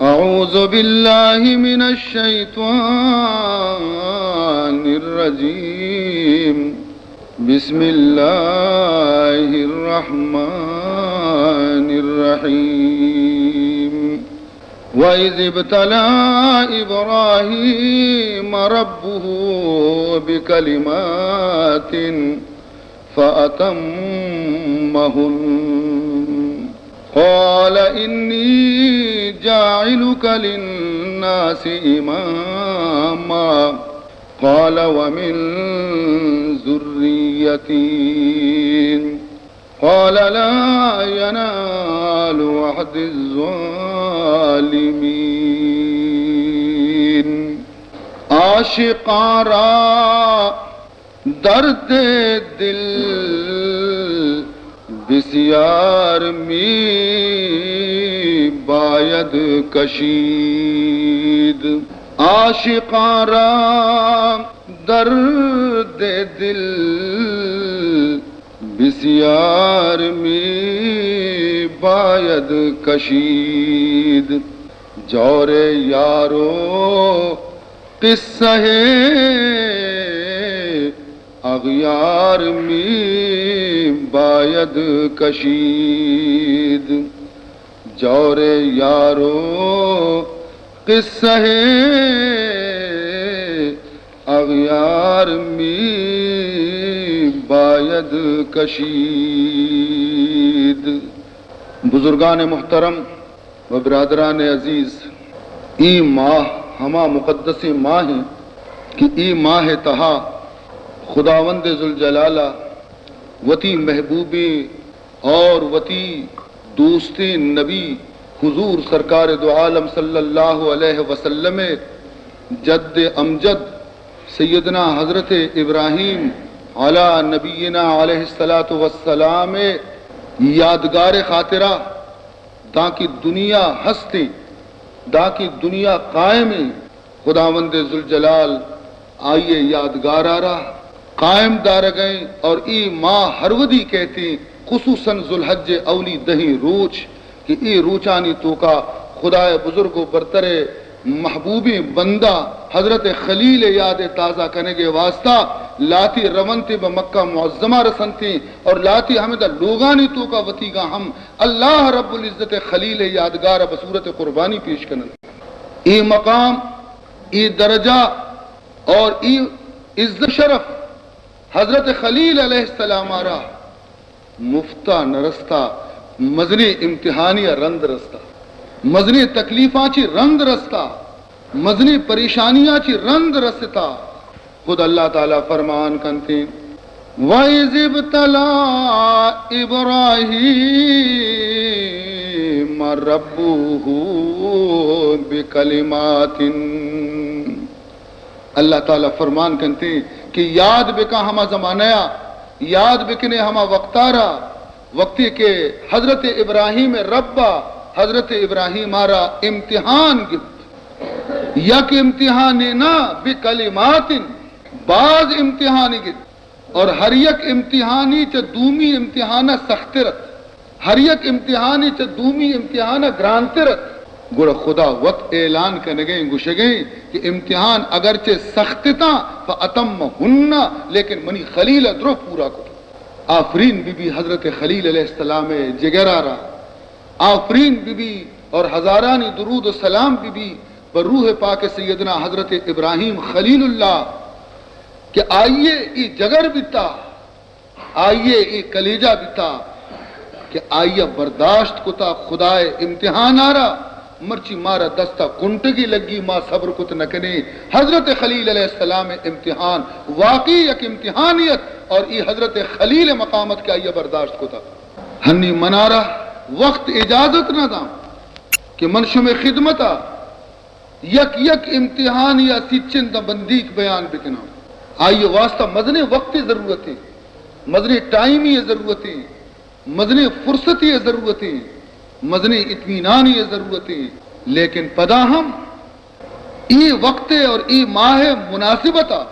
أعوذ بالله من الشيطان الرجيم. بسم الله الرحمن الرحيم. وإذ ابتلى إبراهيم ربه بكلمات فأتمهن. قال إني جاعلك للناس إماما. قال ومن ذريتي. قال لا ينال عهدي الظالمين. عاشقاں را درد دل بسیار می باید کشید. عاشقاں را درد دل بسیار می باید کشید. جور یار و قصہ اغیار می باید کشید. جور یار و قصہ اغیار می باید کشید. بزرگان محترم و برادران عزیز، اے ماہ ہما مقدسیں ماہ انت کہ اے ماہ ءِ تہا خداوند ذوالجلال ءَ وتی محبوبیں اور وتی دوستیں نبی حضور سرکار دو عالم صلی اللہ علیہ وسلم ءِ جد امجد سیدنا حضرت ابراہیم علی نبینا علیہ الصلوۃ والسلام ءِ یادگار ءِ خاطرا، دانکہ دنیا ہستیں، دانکہ دنیا قائمیں، خداوند ذوالجلال آئی ءِ یادگار ءَ را قائم دارگ ءَ ایں اور اے ماہ ہر وھدی کئیت، خصوصاً ذوالحج ءِ اولی دہیں روچ کہ اے روچانی توکا خدائے بزرگ و برتر ءِ محبوبیں بندہ حضرت خلیل ءِ یاد ءِ تازہ کنگ ءِ واسطہ لاتی رونت ءُ بہ مکہ معظمہ رسنت اور لاتی ہمدا لوگانی توکا وتیگا ہم اللہ رب العزت ءِ خلیل ءِ یادگار ءَ بصورت قربانی پیش کننت۔ اے مقام، اے درجہ اور اے عزت شرف حضرت خلیل علیہ السلام ءَ را مفتا نہ رستا، مزنیں امتحانی ءَ رند رستا، مزنیں تکلیفاں چی رند رستا، مزنیں پریشانیاں چی رند رستا۔ خود اللہ تعالی فرمان کنت، وَإِذِ ابْتَلَىٰ إِبْرَاهِيمَ رَبُّهُ بِكَلِمَاتٍ۔ اللہ تعالی فرمان کنت کہ یاد بکن ہما زمانہ ءَ، یاد بکنے ہما وقت ءَ را، وقتی کہ حضرت ابراہیم ءِ رب ءَ حضرت ابراہیم ءَ را امتحان گپت۔ یک امتحانے نہ، بکلمات، باز امتحانی گپت۔ اور ہر یک امتحانی چہ دومی امتحان ءَ سختر ات۔ ہر یک امتحانی چہ دومی امتحان ءَ گرانتر ات۔ گڑا خدا وت اعلان کنگ ءَ گوشگ ءَ کہ امتحان اگرچہ سخت اتاں، فَأَتَمَّهُنَّ، لیکن منی خلیل ءَ درو پورا کت۔ آفرین بی بی حضرت خلیل علیہ السلام ءِ جگر ءَ را۔ آفرین بی بی اور ہزارانی درود و سلام بی بی بر روح پاک سیدنا حضرت ابراہیم خلیل اللہ کہ آئی ءِ اے جگر بیتا، آئی ءِ اے کلیجہ بیتا کہ آئی ءَ برداشت کتا خدا ءِ امتحان ءَ را، مرچی مارا دست ءَ کنٹگی لگی، ما صبر کت نہ کنیں۔ حضرت خلیل علیہ السلام ءِ امتحان واقعی یک امتحانی ات اور اے حضرت خلیل ءِ مقام ات کہ آئی ءَ برداشت کتا۔ ہنی منارا وقت اجازت نہ داں کہ من شمے خدمت ءَ یک یک امتحانی ءَ سچن داں بندیک بیان بکناں۔ آئی ءِ واسطہ مزنیں وقت ءِ ضرورت ایں، مزنیں ٹائمی ءِ ضرورت ایں، مزنیں فرصتی ءِ ضرورت ایں، مزنیں اطمینانی ءِ ضرورت ایں۔ لیکن پدا ہم اے وقت ءِ اور اے ماہ ءِ مناسبت ءَ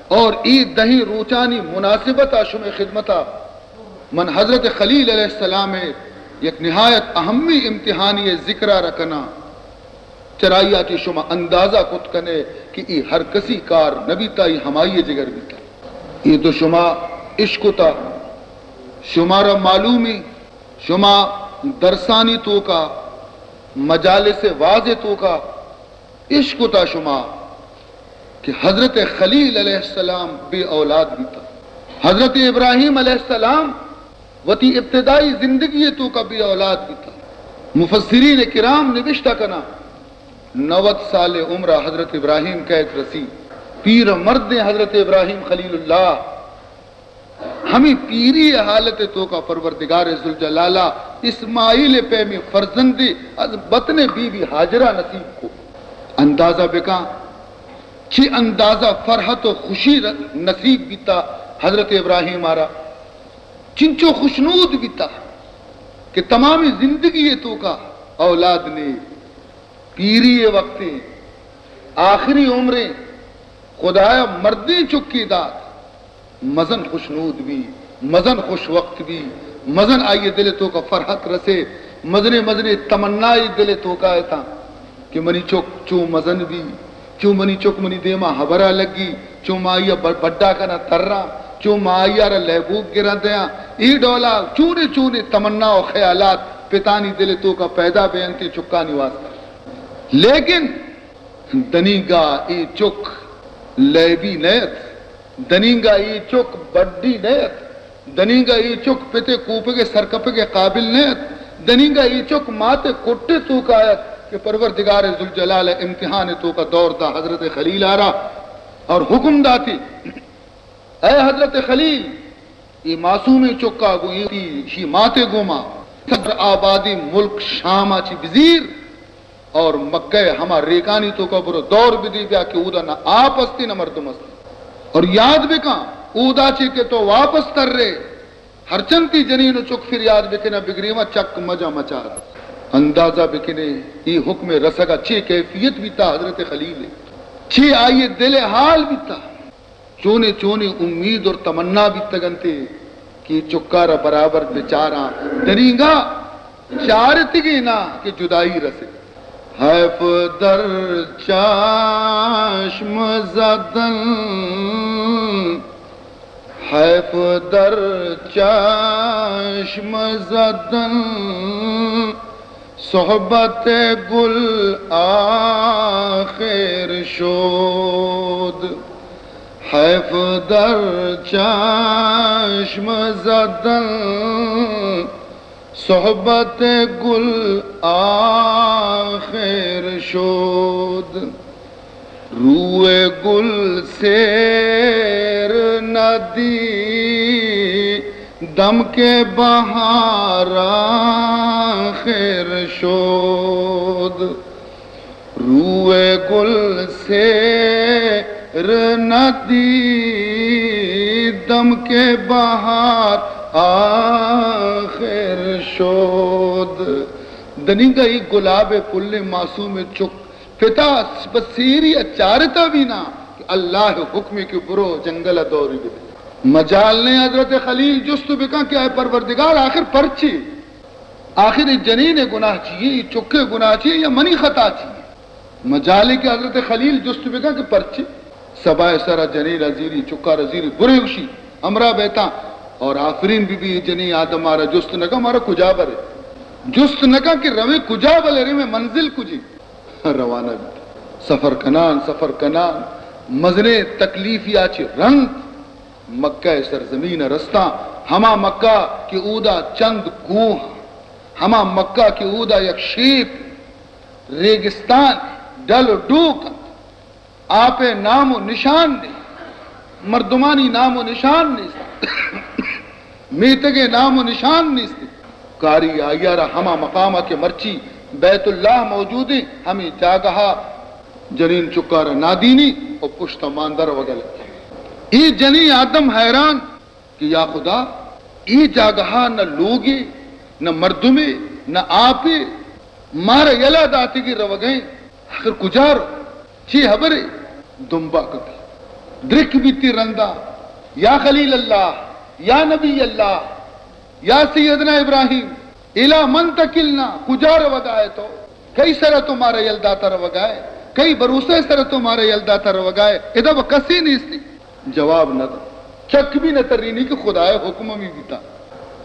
اور اے دہیں روچانی مناسبت ءَ شمے خدمت ءَ من حضرت خلیل علیہ السلام ءِ یک نہایت اہمی امتحانی ءِ ذکر ءَ را کناں۔ چرائی ءَ چہ شما اندازہ کت کنے کہ اے ہر کسی کار نہ بیتا، اے ہمائی ءِ جگر بیتا۔ اے تو شما اشکتا، شمارا معلومی، شما درسانی توکا، مجالس وعظ توکا اشکتا شما کہ حضرت خلیل علیہ السلام بے اولاد بیتا۔ حضرت ابراہیم علیہ السلام وتی ابتدائی زندگی ءِ توکا بے اولاد بیتا۔ مفسرین کرام نبشتہ کنا، نود سال عمر حضرت ابراہیم کئیت رسی، پیر مردیں حضرت ابراہیم خلیل اللہ، ہمے پیری ءِ حالت ءِ توکا پروردگار ذوالجلال ءَ اسماعیل ءِ پیمیں فرزندے از بطن بی بی ہاجرہ نصیب کو۔ اندازہ بکن چی اندازہ فرحت و خوشی ر-، نصیب بیتا حضرت ابراہیم ءَ را۔ چنچو خوشنود بیتا کہ تمامی زندگی ءِ توکا اولاد نے، پیری ءِ وقتے، آخری عمریں، خدایا مردیں چکے دات۔ مزن خوشنود بی، مزن خوش وقت بی، مزن آئی ءِ دل ءِ توکا فرحت رسے، مزنیں مزنیں تمنائے دل ءِ توکا اتاں کہ منی چک چوں مزن بی، چوں منی چک منی دیما ہبرا لگی، چوں ما آئی ءَ ب-، بڈا کناں تراں، چوں ما آئی ءَ را لیبوک گراں دیاں۔ اے ڈولا چونیں چونیں تمنا و خیالات پتانی دل ءِ توکا پیدا بینت چکانی واسطہ۔ لیکن دنیگا اے چک لیبی نہ ات، دنیگا اے چک بڈی نہ ات، دنیگا اے چک پت ءِ کوپگ ءِ سرکپگ ءِ قابل نہ ات، دنیگا اے چک مات ءِ کٹ ءِ توکا ات کہ پروردگار ذوالجلال ءَ امتحان ءِ توکا دور دا حضرت خلیل ءَ را اور حکم داتی، اے حضرت خلیل، اے معصومیں چکا گوں اے، ایشی مات ءِ گوما سر آبادیں ملک شام ءَ چہ بزیر اور مکہ ءِ ہما ریکانی توکا برو دور بدے بیا کہ اودا نہ آپ استی نہ مردم استی۔ اور یاد بکن، اودا چہ کہ تو واپس ترے، ہرچنتی جنین و چک فریاد بکنے بگریواں چک مجا مچار۔ اندازہ بکنے اے حکم رسگا چے کیفیت بیتا حضرت خلیل ءِ، چے آئی ءِ دل ءِ حال بیتا۔ چونیں چونیں امید اور تمنا بیتگ انت کہ چکار ءَ برابر بچاراں، دنیگا چارتگیں نا کہ جدائی رسے۔ حیف در چشم زدن، حیف در چشم زدن، صحبت گل آخر شد، حیف در چشم زدن، صحبت گل آخر شد۔ روی گل سیر ندی دم که بهار آخر شد. روی گل سیر ندی دم که بهار آخر شد. دنیگا ای گلاب پلیں معصوم چک پتا بہ سیری ءَ چارتا بینا کہ اللہ ءِ حکمے کہ برو جنگل ءَ دوری بدے۔ مجال نے حضرت خلیل جست بکن کہ اے پروردگار آخر پرچے؟ آخر اے جنین ءِ گناہ چیے؟ اے چک ءِ گناہ چیے یا منی خطا چیے؟ مجالے کہ حضرت خلیل جست بکن کہ پرچے؟ سبا ءِ سرا جنین ءَ زیری، چکار ءَ زیری، برے گوشی، ہمراہ بیتاں اور آفرین بی بی۔ اے جنین آدم مارا جست نہ کن، مارا کجا برے؟ جست نہ کن کہ رویں کجا، بلے رویں منزل کجی؟ روانہ بیت۔ سفر کنان، سفر کنان، مزنیں تکلیفیا چہ رند مکہ ءِ سرزمین ءَ رستاں، ہما مکہ کہ اودا چند کوہ، ہما مکہ کہ اودا یک شیپ ریگستان، ڈل و ڈوک انت، آپ ءِ نام و نشان نیست، مردمانی نام و نشان نیست، میتگ ءِ نام و نشان نیست۔ کاری آئی ءَ را ہما مقام ءَ کہ مرچی بیت اللہ موجود انت، ہمے جاگہ ءَ جنین چکار ءَ نادینی و پشت ءَ مان در وگل۔ اے جنین آدم حیران کہ یا خدا، اے جاگہ ءَ نہ لوگے، نہ مردمے، نہ آپے، مارا یلہ داتگی روگئیں، آخر کجا رو؟ چی ہبرے؟ دمبا کپی۔ درک بیتی رندا، یا خلیل اللہ، یا نبی اللہ، یا سیدنا ابراہیم، الی من تکلنا، کجا روگا ئے تو؟ کئی سرا تو مارا یل داتا روگائے؟ کئی بھروسہ سرا تو مارا یل داتا روگائے؟ ادا و کسی نیستی۔ جواب نہ دا۔ چک بھی نہ ترینی کہ خدائے حکم ہمی بیتا۔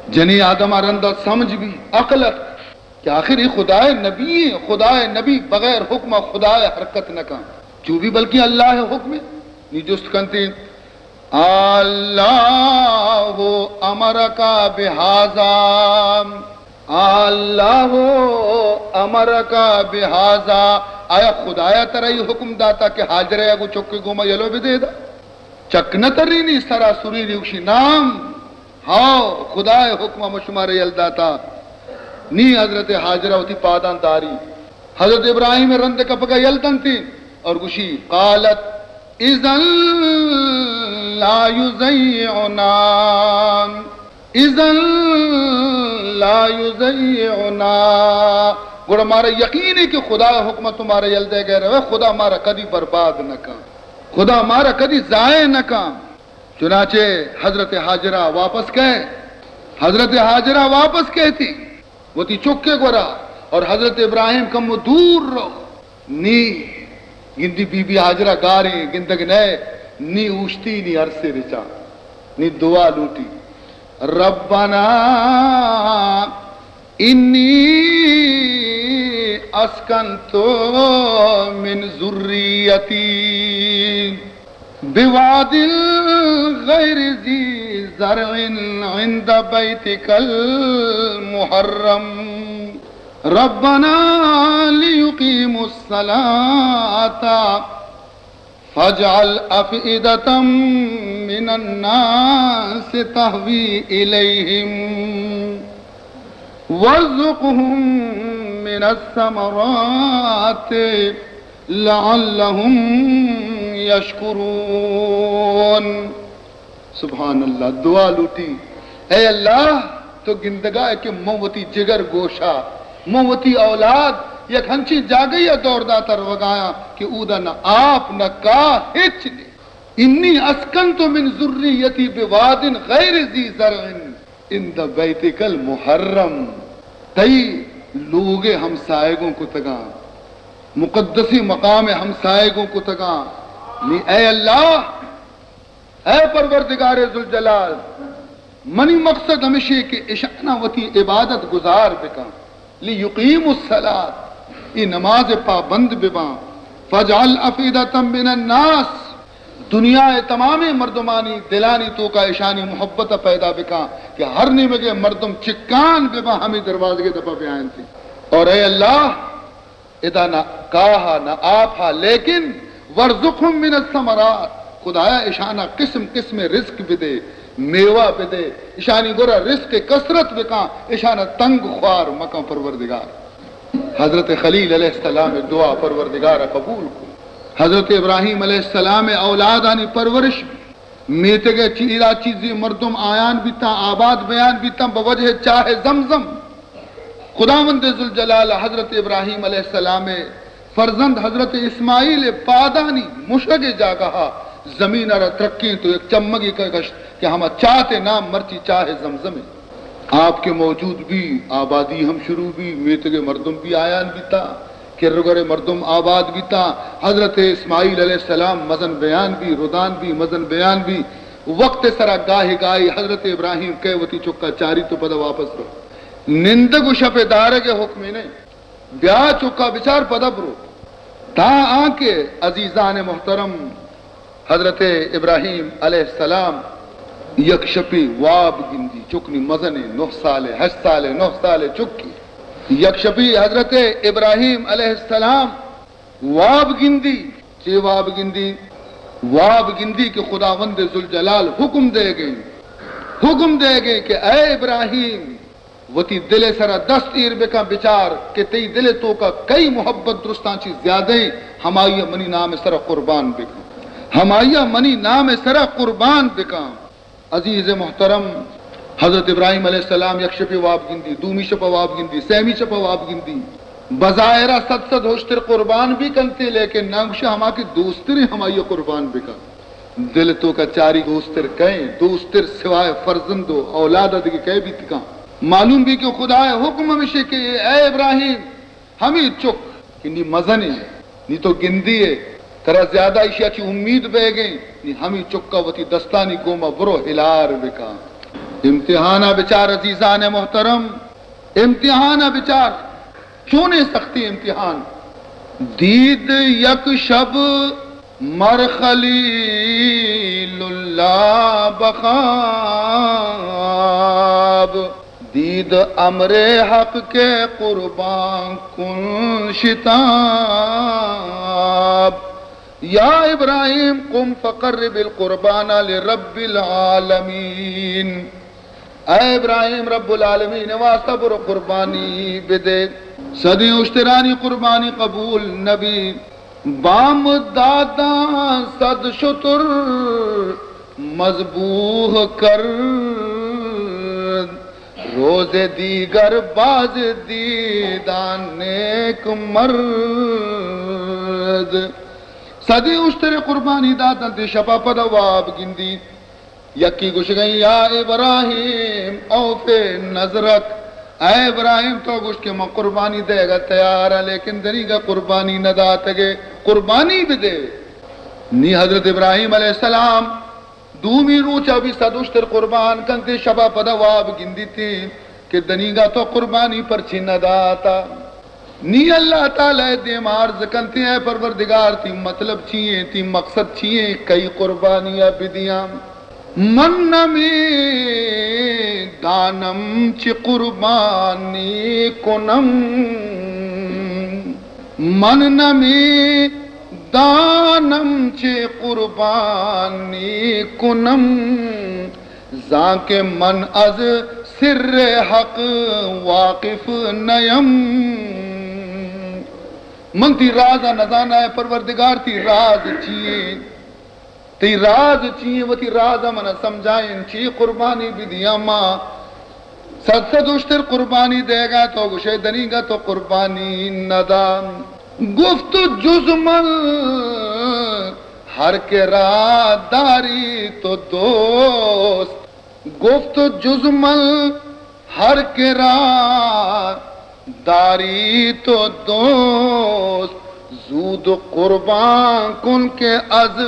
جنی آدم رندا سمجھ بھی، عقل ات کہ آخر یہ خدائے نبی ہیں، خدائے نبی بغیر حکم خدائے حرکت نہ کن۔ جو بھی بلکہ اللہ حکم ہے۔ نی جست کنتی، اللہ امرک بہذا، اللہ امرک بہذا، آیا خدایا ترا یہ حکم داتا کہ ہاجرہ یا گو چکے گوما یلو بدے دا؟ چک نہ ترینی، سرا سرینی، گوشی نام، ہاؤ، خدائے حکم ہم شمارے یل داتا۔ نی حضرت ہاجرہ وتی پادان داری۔ حضرت ابراہیم رند کپگا یل دنتی اور گوشی، قالت، اذن لا یضیعنا، اذن لا یضیعنا۔ گڑا مارا یقین ہے کہ خدا حکم تمہارا یل دے گئے رہے، خدا مارا کدی برباد نہ کن، خدا مارا کدی ضائع نہ کن۔ چنانچہ حضرت ہاجرہ واپس کئے، حضرت ہاجرہ واپس کئے تھی وتی چکے گورا، اور حضرت ابراہیم کمو دور رو۔ نی گندی بی بی ہاجرہ گاریں گندگ نئے، نی اوشتی نی عرصے رچا، نی دعا لوٹی، ربنا انی اسکنت من ذریتی بواد غیر ذی زرع عند بیتک المحرم ربنا لیقیموا الصلاة فاجعل افئدة من الناس تهوی الیهم وارزقهم من الثمرات لعلهم یشکرون۔ سبحان اللہ، دعا لوٹی، اے اللہ، تو گندگا ہے کہ من وتی جگر گوشا، من وتی اولاد یک ہنچیں جاگہی ء دور داتا روگایاں کہ اودا نہ آپ، نہ کاہ، ہچ نہیں۔ انی اسکنت من ذریتی بواد غیر ذی زرع عند بیتک المحرم، تئی لوگ ء ہمسائگوں کتگاں، مقدسی مقام ء ہمسائگوں کتگاں۔ نی اے اللہ، اے پروردگار ذوالجلال، منی مقصد ہمیشی کہ اشانا وتی عبادت گزار بکن۔ لیقیموا الصلاة، ای نماز پابند بباں۔ فاجعل افئدة من الناس، دنیا ء تمامیں مردمانی دلانی توکا اشانی محبت پیدا بکاں کہ ہر نیمگے مردم چکان بباں، ہمیں دروازگے دپا بیاینتی۔ اور اے اللہ، ادا نہ کاہا نہ آپا، لیکن وارزقهم من الثمرات، خدایا اشانا قسم قسم رزق بدے، میوہ بدے، اشانی گورا رزق کثرت بکاں، اشانا تنگ خوار مکاں پروردگار۔ حضرت خلیل علیہ السلام دعا پروردگار قبول کو۔ حضرت ابراہیم علیہ السلام اولادانی پرورش میتگ ء چیرا چیزی مردم آیان بیتاں، آباد بیان بیتاں بہ وجہ چاہ زمزم۔ خداوند ذوالجلال حضرت ابراہیم علیہ السلام ء فرزند حضرت اسماعیل ء پادانی مشگ ء جاگہ ء زمین ء را ترکینت و یک چمگی کشت کہ ہما چات ء نام مرچی چاہ زمزم انت۔ آپ کہ موجود بی، آبادی ہم شروع بی، میتگ ء مردم بی آیان بیتاں۔ کرگرے مردم آباد بیتاں۔ حضرت اسماعیل علیہ السلام مزن بیان بی، ردان بی، مزن بیان بی۔ وقت سرا گاہی گاہی حضرت ابراہیم کئے وتی چکا چاری تو پدا واپس رو۔ نندگ و شپ دارگ حکمے نئے۔ بیا چکا بچار پدا برو۔ تا آنکہ عزیزان محترم، حضرت ابراہیم علیہ السلام یک شپی واب گندی، چکنی مزنی، نہ سالے، ہشت سالے، نہ سالے چکی۔ یک شپی حضرت ابراہیم علیہ السلام واب گندی، چے واب گندی؟ واب گندی کہ خداوند ذوالجلال حکم دے گئے، حکم دے گئے کہ اے ابراہیم، وتی دل ء سرا دست ایر بکن، بچار کہ تئی دل ء توکا کئی محبت درستاں چی زیادہ ایں، ہمائی ء منی نام ء سرا قربان بکن، ہمائی ء منی نام ء سرا قربان بکن۔ عزیز محترم، حضرت ابراہیم علیہ السلام یک شپے واب گندی، دومی شپ ء واب گندی، سیمی شپ ء واب گندی۔ بظاہرا صد صد ہشتر قربان بھی کنتے، لیکن نہ گوشے ہما کہ دوستریں ہمائی ء قربان بکن۔ دل توکا چاری دوستر کئے؟ دوستر سوائے فرزند و اولادا دگہ کئے بیت کن؟ معلوم بی کہ خدائے حکم ہمیشے کہ اے ابراہیم، ہمے چک کہ نی مزن انت، نی تو گندی ئے، ترا زیادہ ایشی ءَ چہ امید بیگ ءَ انت، نی ہمے چک ءَ وتی دستانی گوما برو ہلار بکن۔ امتحان ءَ بچار عزیزان محترم، امتحان ءَ بچار، چونیں سختی امتحان۔ دید یک شب مر خلیل اللہ بخواب، دید امر حق کے قربان کن شتاب۔ یا ابراہیم قم فقرب القربان لرب العالمین۔ اے ابراہیم، رب العالمین ءِ واسطہ برو قربانی بدے۔ صدیں اشترانی قربانی قبول نبی۔ بامداداں صد شتر مذبوح کرد، روز دیگر باز دیدان نیک مرد۔ صدیں اشتر قربانی داتنت، شپا پدا واب گندی۔ یکی گوشگئیں، یا ابراہیم اوف نذرک، اے ابراہیم، تو گوشت کہ من قربانی دئیگا تیار آں، لیکن دنیگا قربانی نہ داتگے، قربانی بدے۔ نی حضرت ابراہیم علیہ السلام دومی روچا بھی صد اشتر قربان کنتے، شپا پدا واب گندیتے کہ دنیگا تو قربانی پرچی نہ داتا۔ نی اللہ تعالی ءِ دیما عرض کنت، اے پروردگار، تئی مطلب چی ایں؟ تئی مقصد چی ایں؟ کئی قربانی ءَ بدیاں؟ من نمی دانم چی قربانی کنم، من نمی دانم چی قربانی کنم، زانکہ من از سر حق واقف نیم۔ من تئی راز ءَ نزاناں، اے پروردگار، تئی راز چی ایں؟ تئی راز چی ایں؟ وتی راز ءَ من ءَ سمجھائین، چی قربانی بدیاں ما؟ صد صد اشتر قربانی دئیگا، تو گوشئے دنیگا تو قربانی ندان۔ گفت جز من ہر کرا داری تو دوست، گفت جز من ہر کرا داری تو دوست، زود قربان کن که از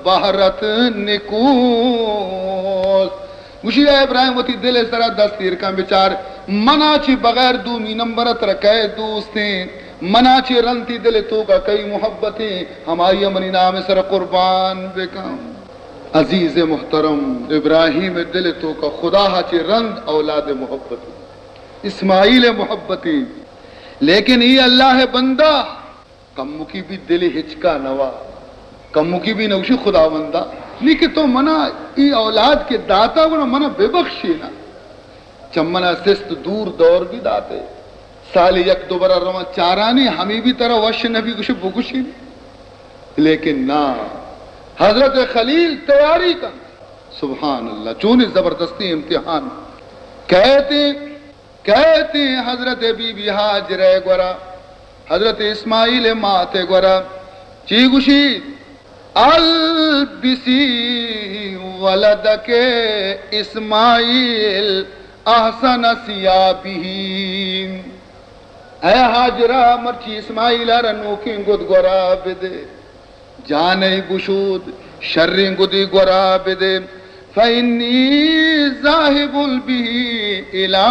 بهرت نکوست۔ گوشی، اے ابراہیم، وتی دل ءِ سرا دست ایر کن، بچار، منا چہ بغیر دومی نمبر ءَ ترا کئے دوستیں؟ منا چہ رند تئی دل ءِ توکا کئی محبتیں؟ ہمائی ءَ منی نام ءِ سرا قربان بکن۔ عزیز محترم، ابراہیم ءِ دل ءِ توکا خدا ءَ چہ رند اولاد ءِ محبتیں، اسماعیل ءِ محبتیں، لیکن اے اللہ ءِ بندہ کمکی بھی دل ہچکا نوا، کمکی بھی نوشی، خداوندا، نی کہ تو منا ای اولاد کہ داتا، گڑا منا ببخشینا۔ چہ منا سست دور دور بھی داتے، سال یک دو برا رواں چارانی، ہمی بھی ترا وش نبی، گوشے بگوشی۔ لیکن نا، حضرت خلیل تیاری کن۔ سبحان اللہ، چونی زبردستی امتحان۔ کہتے کئیت حضرت بی بی ہاجرہ ءِ گورا، حضرت اسماعیل ءِ مات ءِ گورا، چی گوشی؟ البسی ولدک اسماعیل احسن ثیابہ۔ اے ہاجرہ، مرچی اسماعیل ءَ را نوکیں گد گورا بدے۔ جانئے بشود، شریں گدے گورا بدے، فإنی ذاہب به الی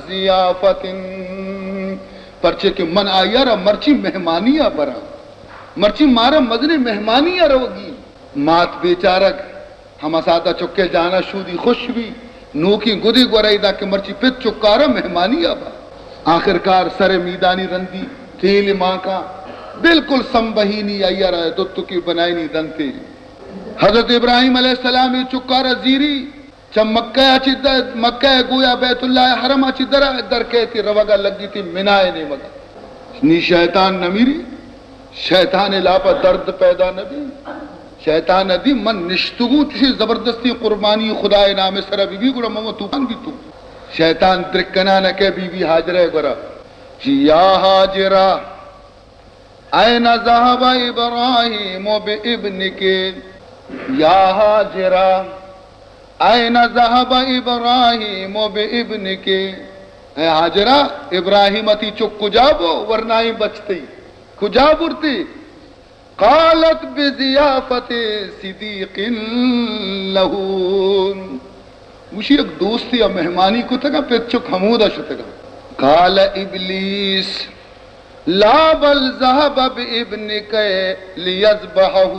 ضیافة، پرچے کہ من آئی ءَ را مرچی مہمانی ءَ براں، مرچی مارا مزنیں مہمانی ءَ روگی۔ مات بیچارگ ہما ساعت ءَ چکے جان ءَ شودی خوش بی، نوکیں گدے گورا ادا کہ مرچی پت چکارا مہمانی ءَ با۔ آخرکار سر میدانی رندی تیل مانکاں بالکل سمبہینی آئی ءَ را دتکی بنائینی دنتے۔ حضرت ابراہیم علیہ السلام ءِ چکارا زیری چہ مکہ ءَ چہ در، مکہ ءَ گویا بیت اللہ ءِ حرم ءَ چہ در، در کیتی روگا لگیتی منائے نیمگا۔ نی شیطان نمیری، شیطان ءِ لاپا درد پیدا نبی۔ شیطان ءَ دی من نشتگوں، چوشیں زبردستیں قربانی خدائے نام ءِ سرا بی بی، گڑا من طوفان بیتوں۔ شیطان درکنان ءَ کہ بی بی ہاجرہ ءِ گورا، جی یا ہاجرہ، این ذهب ابراہیم بابنک؟ یا ہاجرہ، این ذهب ابراہیم بابنک؟ اے ہاجرہ، ابراہیم ءَ تئی چک کجا بو؟ ورنائیں بچ تئی کجا برتی؟ قالت بضیافت صدیق لہ۔ گوشی، یک دوستی ءَ مہمانی کتگ ءَ، پت چک ہمودا شتگ ءَ۔ قال ابلیس، لا بل ذهب بابنك ليذبحه۔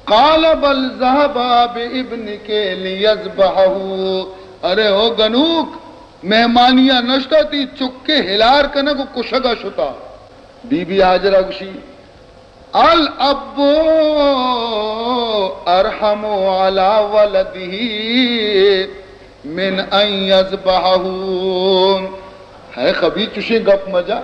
قال بل ذهب بابنك ليذبحه۔ ارے او گنوک، مہمانی ءَ نشتا، تئی چک ءِ ہلار کنگ ءُ کشگ ءَ شتا۔ بی بی ہاجرہ گوشی، الاب ارحم علی ولده من ان یذبحه۔ ہے خبیث، چشیں گپ مجا۔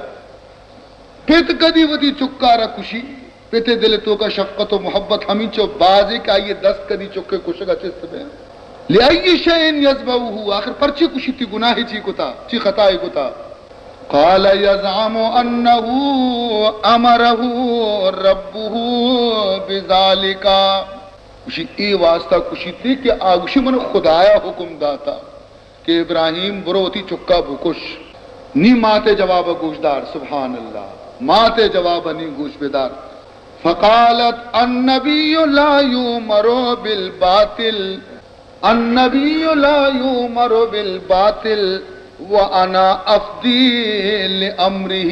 پت کدی وتی چکارا کشی؟ پت ءِ دل ءِ توکا شفقت و محبت ہمینچو بازیں کہ آئی ءِ دست کدی چک ءِ کشگ ءَ چست بہ۔ لأی شیء یذبحه، آخر پرچے کشی؟ تئی گناہ چی کتا؟ چی خطائے کتا؟ قال یزعم انه امره ربه بذلك۔ گوشی، اے واسطہ کشیتی کہ آ گوشی، من خدایا حکم داتا کہ ابراہیم، برو وتی چکا بکش۔ نی مات ءِ جواب ءَ گوش دار، سبحان اللہ، مات ءِ جواب ءَ نی گوش بدار۔ فقالت، النبی لا یؤمر بالباطل، النبی لا یؤمر بالباطل وانا افدی لامرہ۔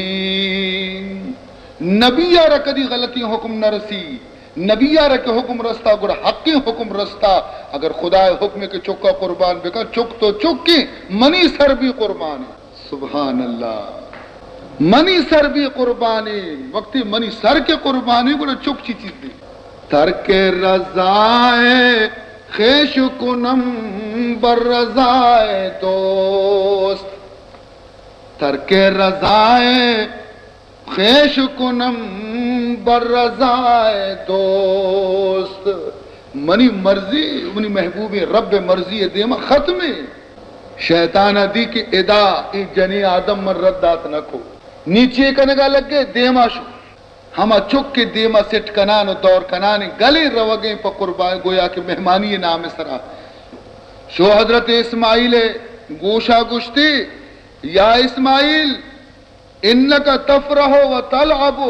نبی ءَ را کدی غلطیں حکم نہ رسی، نبی ءَ را کہ حکم رستا، گڑا حقیں حکم رستا۔ اگر خدا ءِ حکم کہ چکا قربان بکن، چک تو چکیں، منی سر بھی قربان۔ سبحان اللہ۔ منی سر بھی قربانی، وقتی منی سر کہ قربانی، گڑا چک چی چیزے؟ ترک رضائے خویش کنم بر رضائے دوست۔ ترک رضائے خویش کنم بر رضائے دوست۔ منی مرضی، منی محبوبیں رب ءِ مرضی ءِ دیما ختمیں۔ شیطان ءَ دی کہ ادا اے جنیں آدم من رد دات نہ کو۔ نی چے کنگا لگے؟ دیما شو۔ ہما چک کہ دیما سٹ کنان و دور کنان، گلیں روگیں پہ قربان، گویا کہ مہمانی نام سرا۔ شو حضرت اسماعیل گوشا گوشتی، یا اسماعیل، انک تفرح و تلعب۔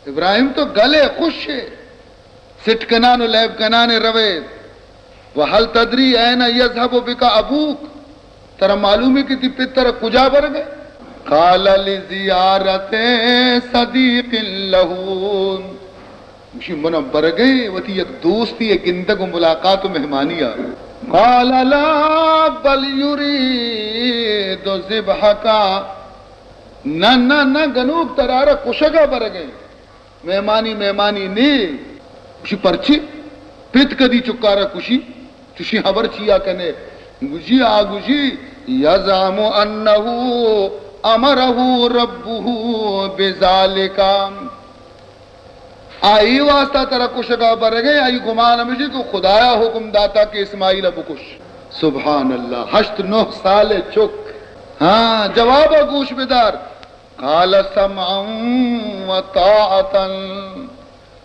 ابراہیم، تو گلے، خوش ئے، سٹ کنان و لیب کنان روے۔ و هل تدری این یذهب بک ابوک؟ ترا معلوم ہے کہ تی پت ترا کجا برگے؟ قال لزیارت صدیق له۔ گوشی، من برگے وتی یک دوستی گندگ و ملاقات و مہمانی آ۔ قال لا بل یرید ذبحک۔ نہ، نہ، نہ، گنوک ترارا کشگا برگے۔ مہمانی، مہمانی نی۔ گوشی، پرچی؟ پت کدی چکارا کشی؟ چشی خبر چیا کنے؟ گوشی، آ گوشی، یزعم انه امره ربه بذلک۔ آئی واسطہ ترا کشگا برگے، آئی گمان ہمیشی کہ خدایا حکم داتا کہ اسماعیل بکش۔ سبحان اللہ، ہشت نہ سال چک۔ ہاں، جواب گوش بدار۔ قال سمعا وطاعة،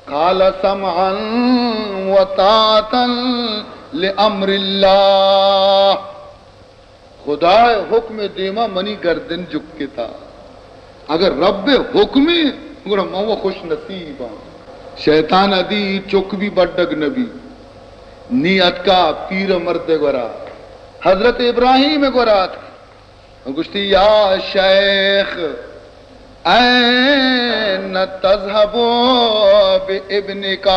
قال سمعا وطاعة لامر اللہ۔ خدا ءِ حکم ءِ دیما منی گردن جکتا۔ اگر رب ءِ حکمے، گڑا من و خوش نصیب آں۔ شیطان ءَ دی چک بھی بڈگ نبی۔ نی اتکا پیر مرد ءِ گورا، حضرت ابراہیم ءِ گورا اتک۔ گوشتی، یا شیخ، این تذهب بابنک؟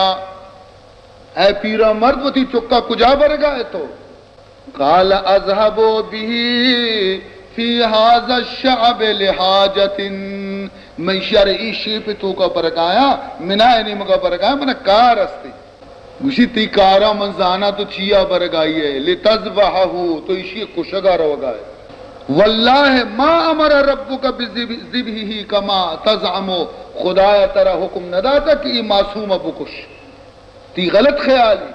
اے پیرا مرد، وتی چکا کجا برگا ئے تو؟ قال اذهب به في هذا الشعب لحاجة۔ من شر ای شیپ توکا برگایا، منا نیمگا برگایا، منا کار استی۔ گوشی، تئی کارا من زاناں تو چیا برگائی ئے، لتذبحه، تو ایشی کشگا روگا ئے۔ واللہ ما امر ربک بذبحه كما تزعم، خدایا ترا حکم نداتا کہ ای معصوما بکش۔ تئی غلط خیالی۔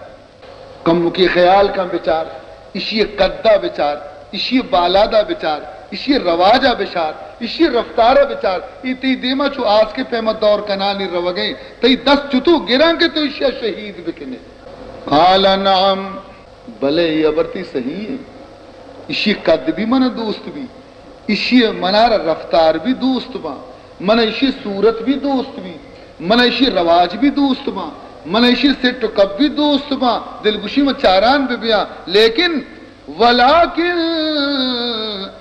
کمکے خیال کن بچار، ایشی قدا بچار، ایشی بالادا بچار، ایشی رواجا بچار، ایشی رفتارا بچار، ای تئی دیما چو آسکے پیما دور کنانی روگیں، تئی دست چتو گراں کہ تو ایشیا شہید بکنے۔ قال نعم، بلے، ای ہبر تئی صحیح ہے۔ ایشی قد بھی من دوست بھی، ایشی منارا رفتار بھی دوست باں، من ایشی صورت بھی دوست بھی، من ایشی رواج بھی دوست باں، من ایشی سٹ و کپ بھی دوست باں، دلگوشی من چاران بہ بیاں، لیکن ولیکن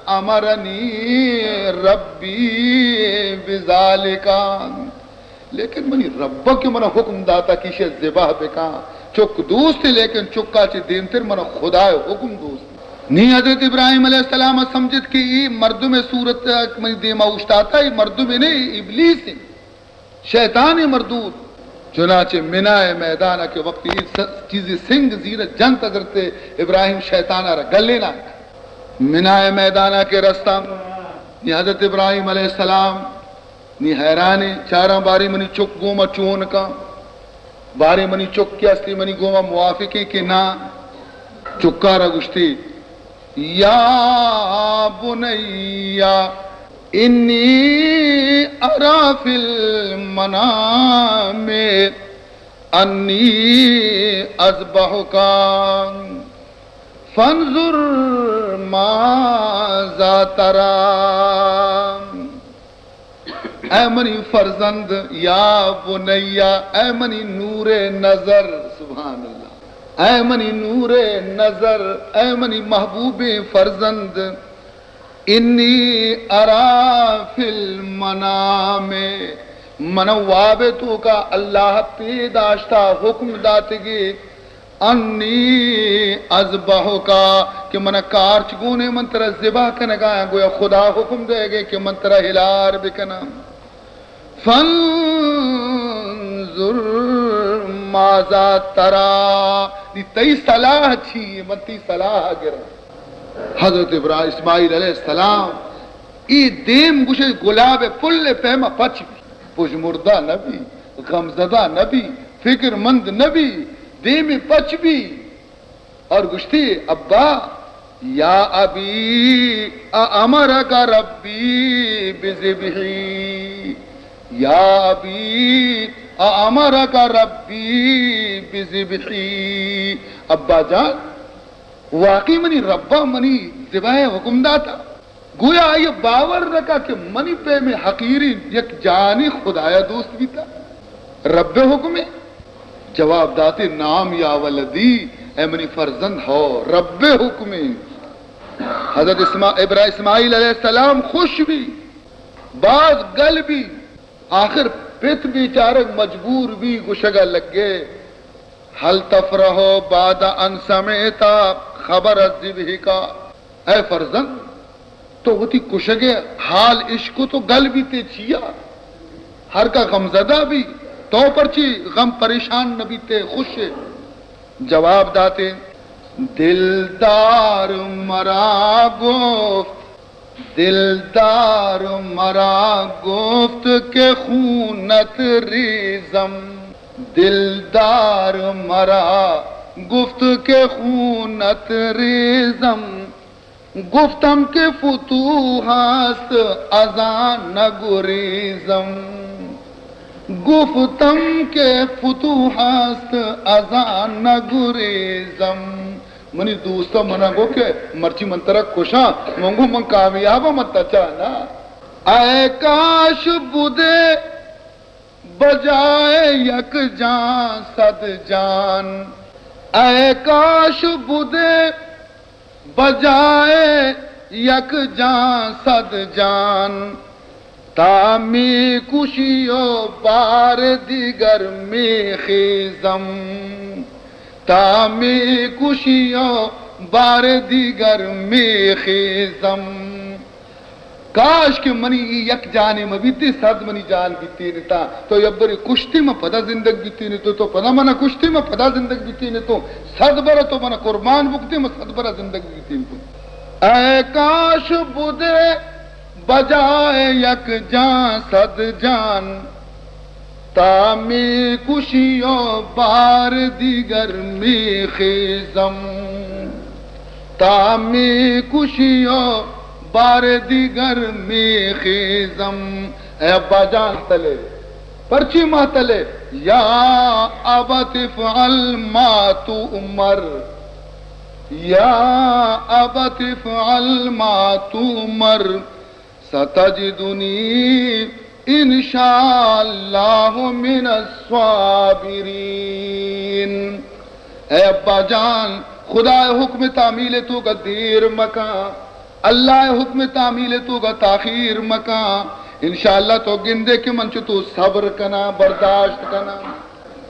امرنی ربی بذالک۔ لیکن منی رب کہ منا حکم داتا کہ ایشی ذبح بکاں۔ چک دوست، لیکن چکا چہ دیمتر منا خدائے حکم دوست۔ نی حضرت ابراہیم علیہ السلام سمجھت کہ ای مردم صورت منی دیما اوشتاتا، ای مردم نے، ابلیس، شیطان مردود۔ چنانچہ منائے میدانا کہ وقتی ای س-، چیزی سنگ زیر جنت، حضرت ابراہیم شیطانا را گلینا۔ منائے میدانا کہ رستاں، نی حضرت ابراہیم علیہ السلام نی حیرانیں، چاراں باریں منی چک گوما چون کن، باریں منی چک کہ استی منی گوما موافقیں کہ نا۔ چکارا گوشتی، یا بنی انی ارا فی المنام انی اذبحک فانظر ماذا تری۔ اے منی فرزند، یا بنی، اے منی نور نظر، سبحان اللہ، اے منی نور نظر، اے منی محبوبیں فرزند، انی ارا فی المنام، من واب توکا اللہ پیداشتا، حکم داتگی، انی اذبحک، کہ من کارچ گونے، من ترا ذبح کنگایاں، گویا خدا حکم دئیگے کہ من ترا ہلار بکناں۔ فانظر ماذا تری، نی تئی صلاح چی، من تئی صلاح گراں۔ حضرت ابراہیم، اسماعیل علیہ السلام، ای دیم گوشے گلاب پل پیما پچ بی، پژمردہ نبی، غمزدہ نبی، فکر مند نبی، دیم پچ بی۔ اور گوشتی، ابا، یا ابی، امرک ربی بذبحی، یا ابی، امرک ربی بذبحی۔ ابا جان، واقعی منی ربا منی ذبح حکم داتا۔ گویا آئی باور نہ کا کہ منی پیمیں حقیریں یک جانے خدایا دوست بیتا۔ رب حکمے۔ جواب داتے، نعم یا ولدی، اے منی فرزند، ہو، رب حکمے۔ حضرت اسما-، ابرا-، اسماعیل علیہ السلام خوش بی، باز گل بی۔ آخر پت بیچارگ مجبور بی، گوشگا لگے، هل تفرح بعد أن سمعت خبر ذبحك؟ اے فرزند، تو وتی کشگ ء حال اشکت و گل بیتے چیا؟ ہر کا غمزدہ بی، تو پرچی غم پریشان نہ بیتے، خوش ئے؟ جواب داتے، دلدار مرا گفت، دلدار مرا گفت که خونت ریزم، دلدار مرا گفت که خونت ریزم، گفتم که فتوح است از آن نگریزم، گفتم که فتوح است از آن نگریزم۔ منی دوستا منا گو کہ مرچی من ترا کشاں، من گو من کامیاباں، من تچا نا۔ اے کاش بدے بجائے یک جان صد جان، اے کاش بدے بجائے یک جان صد جان، تا می کشی و بار دیگر می خیزم، تا می کشی و بار دیگر می خیزم۔ کاش کہ منی ای یک جانے مہ بیتیں، صد منی جان بیتین اتاں۔ تو یک برے کشتے، من پدا زندگ بیتین اتوں، تو پدا منا کشتے، من پدا زندگ بیتین اتوں۔ صد برا تو منا قربان بکتے، من صد برا زندگ بیتین اتوں۔ اے کاش بدے بجائے یک جان صد جان، تا می کشی و بار دیگر می خیزم، تا می کشی و بار دیگر می خیزم۔ اے ابا جان تلے، پرچی ما تلے؟ یا ابت افعل ما تؤمر۔ يا أبت افعل ما تؤمر ستجدني إن شاء الله من الصابرين۔ اے ابا جان، خدا ءِ حکم تعمیل ءِ توکا دیر مکن، اللہ ءِ حکم تعمیل ءِ توکا تاخیر مکن۔ انشاءاللہ تو گندے کہ من چتو صبر کناں، برداشت کناں۔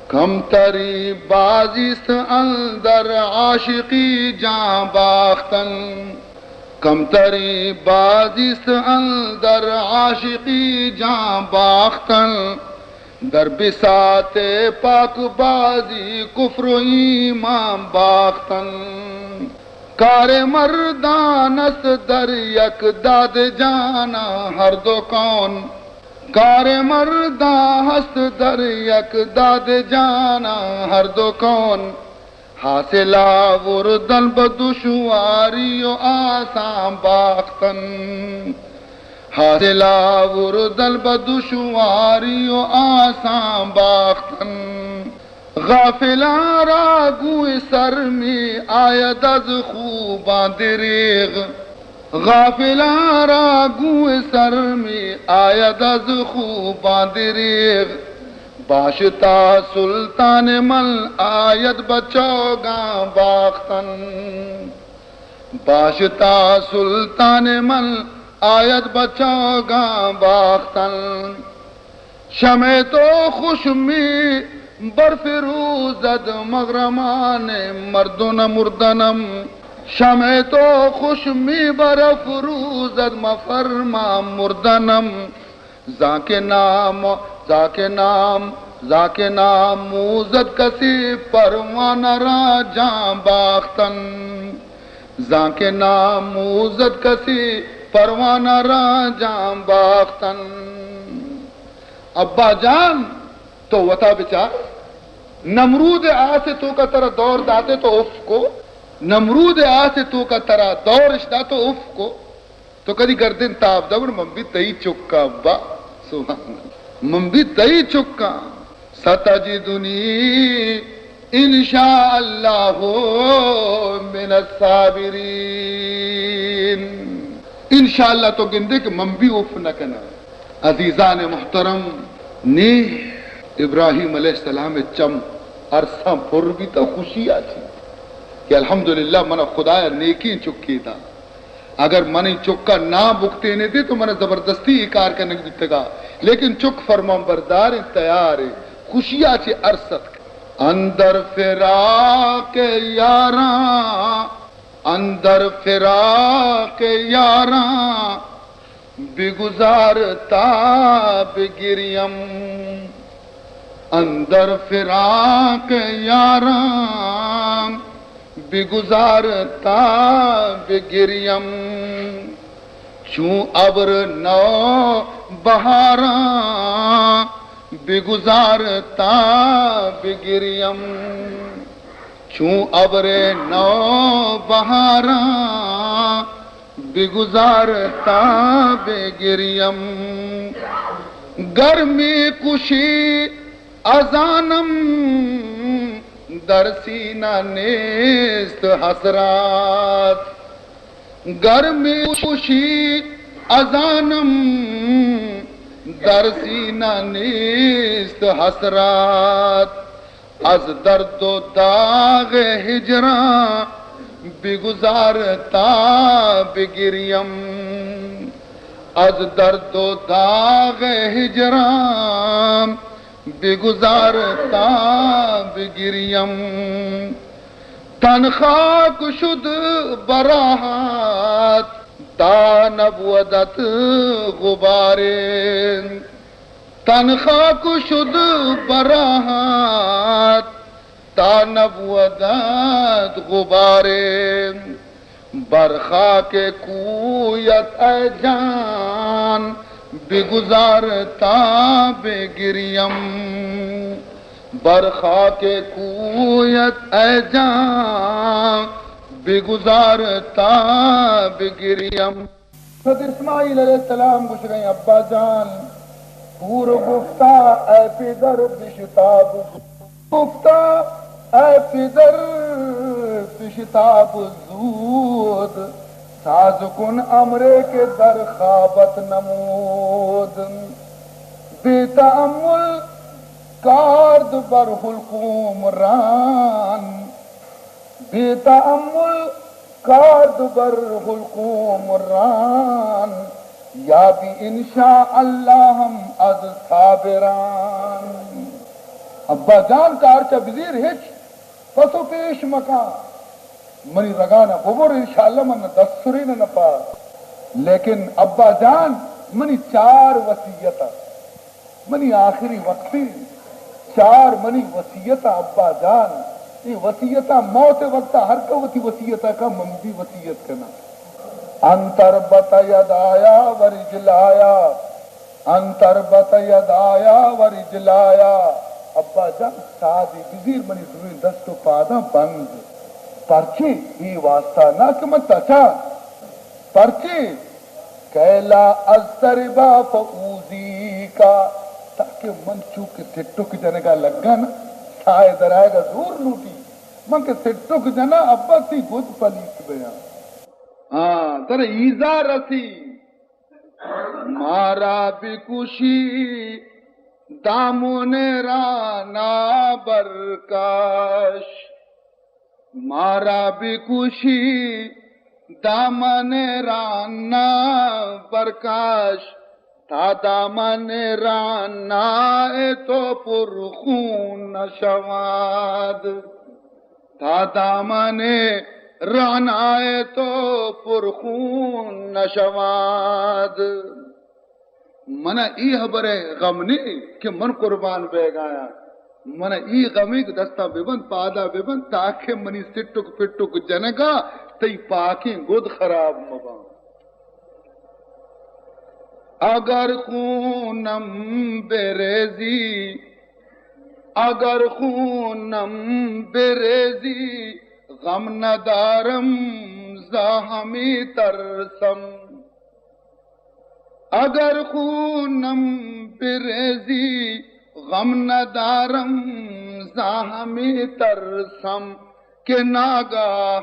کمتری بازیست اندر عاشقی جان باختن، کمتری بازیست اندر عاشقی جان باختن، در بساط پاک بازی کفر و ایمان باختن۔ کار مردان است در یک داد جانا هر دو کون، کار مردان است در یک داد جانا هر دو کون، حاصل آوردن به دشواری و آسان باختن، حاصل آوردن به دشواری و آسان باختن۔ غافلان را گوی سر می آید از خوبان دریغ، غافلان را گوی سر می آید از خوبان دریغ، باشتا سلطان من آید به چوگان باختن، باشتا سلطان من آید به چوگان باختن۔ شمع تو خوش می برفروزد مغرمان مردن مردنم، شمع تو خوش می برفروزد مفرمان مردنم، زانکہ نام، زانکہ نام، زانکہ ناموزد کسی پروانہ را جان باختن، زانکہ ناموزد کسی پروانہ را جان باختن۔ ابا جان، تو وتا بچار، نمرود آس توکا ترا دور داتے تو اف کو، نمرود آس توکا ترا دورش دا تو اف کو، تو کدی گردن تاب دا گڑ من بھی تئی چکاں ابا۔ سبحان اللہ۔ من بھی تئی چکاں۔ ستجدنی ان شاء اللہ من الصابرین۔ انشاءاللہ تو گندے کہ من بھی اف نہ کناں۔ عزیزان محترم، نی ابراہیم علیہ السلام ءِ چم ارساں پر بیتا خوشی آ چی کہ الحمدللہ منا خدایا نیکیں چکے دا۔ اگر من اے چکا نہ بکتینے دے تو منا زبردستی اے کار کنگ بیتگا، لیکن چک فرمان بردار ایں، تیار ایں، خوشی آ چہ ارس اتک۔ اندر فراق یاراں، اندر فراق یاراں، بگذار تا بگریم۔ اندر فراق یاراں، بگذار تا بگریم۔ چون ابر نو بہاراں، بگذار تا بگریم۔ چون ابر نو بہاراں، بگذار تا بگریم۔ گرمی کشی ازانم، در سینہ نیست حسرات۔ گرمی کشی ازانم، در سینہ نیست حسرات۔ از درد و داغ ہجراں بگذار تا بگریم۔ از درد و داغ ہجراں بگذار تا بگریم۔ تن خاک شد براہات تا نبودت غبارے۔ تن خاک شد براہات تا نبودت غبارے۔ بر خاک کویت اے جان بگذار تا بگریم۔ بر خاک کویت اے جان بگذار تا بگریم۔ حضرت اسماعیل علیہ السلام گوشگئیں، ابا جان، کور گفتا اے پدر بشتاب، گفتا اے پدر بشتاب زود، ساز کن امرے که در خوابت نمود. بی تأمل کارد بر حلقوم ران، بی تأمل کارد بر حلقوم ران، یابی انشاءالله هم از صابران. ابا جان، کار چا بزیر، هچ پس و پیش مکن. منی رگانا ببر، انشاءاللہ من نہ دست سرین نہ پاد. لیکن ابا جان، منی چار وصیت ات. منی آخری وقتی چار منی وصیت ابا جان. اے وصیت موت وقت ہر کا وتی وصیت کا، من بھی وصیت کنا. انتر بت یدایا و رجلایا، انتر بت یدایا و رجلایا. ابا جان، سادی بزیر، منی دوئیں دست و پاداں بند. پرچے؟ اے واسطہ نہ کہ من تچاں. پرچے؟ کیلا از تربا فاوزی کا، تاکہ من چوکہ سٹک جنگا لگاں نا، سائے درائگا زور لوٹی. من کہ سٹک جناں، ابا تی گد پلیت بیاں. ہاں، ترا ایزا رسی. مارا بکشی دامن رانا برکش، مارا بکشی دامن رانا برکش، تا دامن رانا تو پر خون نشواد. تا دامن رعنای تو پر خون نشواد. من ای خبر غم نی کہ من قربان بیگایاں. من ای غمی کہ دستا ببند، پادا ببند، تاکہ منی سٹک پٹک جنگا تئی پاکیں گد خراب مبان. اگر خونم بریزی، اگر خونم بریزی، غم ندارم، زا ہمی ترسم. اگر خونم بریزی، غم ندارم، زا ہمی ترسم. کہ ناگاہ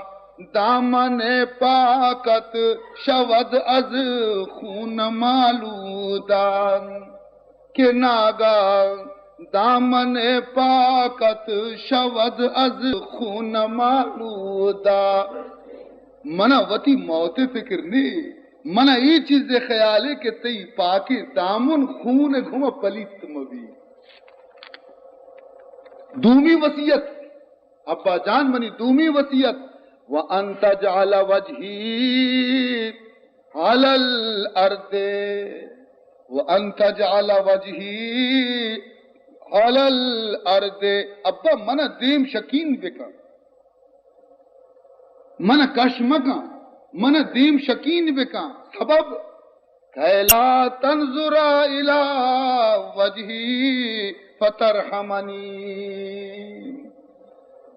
دامن پاکت شود از خون مالودان، کہ ناگاہ دامن پاکت شود از خون مالودان. منا وتی موت فکر نی، منا ای چیز خیال ہے کہ تئی پاکی دامن خون گھما پلیت مبی. دومی وصیت، ابا جان، منی دومی وصیت، وان تجعل وجهی علی الارض، وان تجعل وجهی علی الارض. ابا، من دیم شکین بکن، من کش مکن، من دیم شکین بکن. سبب کیلا تنظر الی وجهی فترحمنی،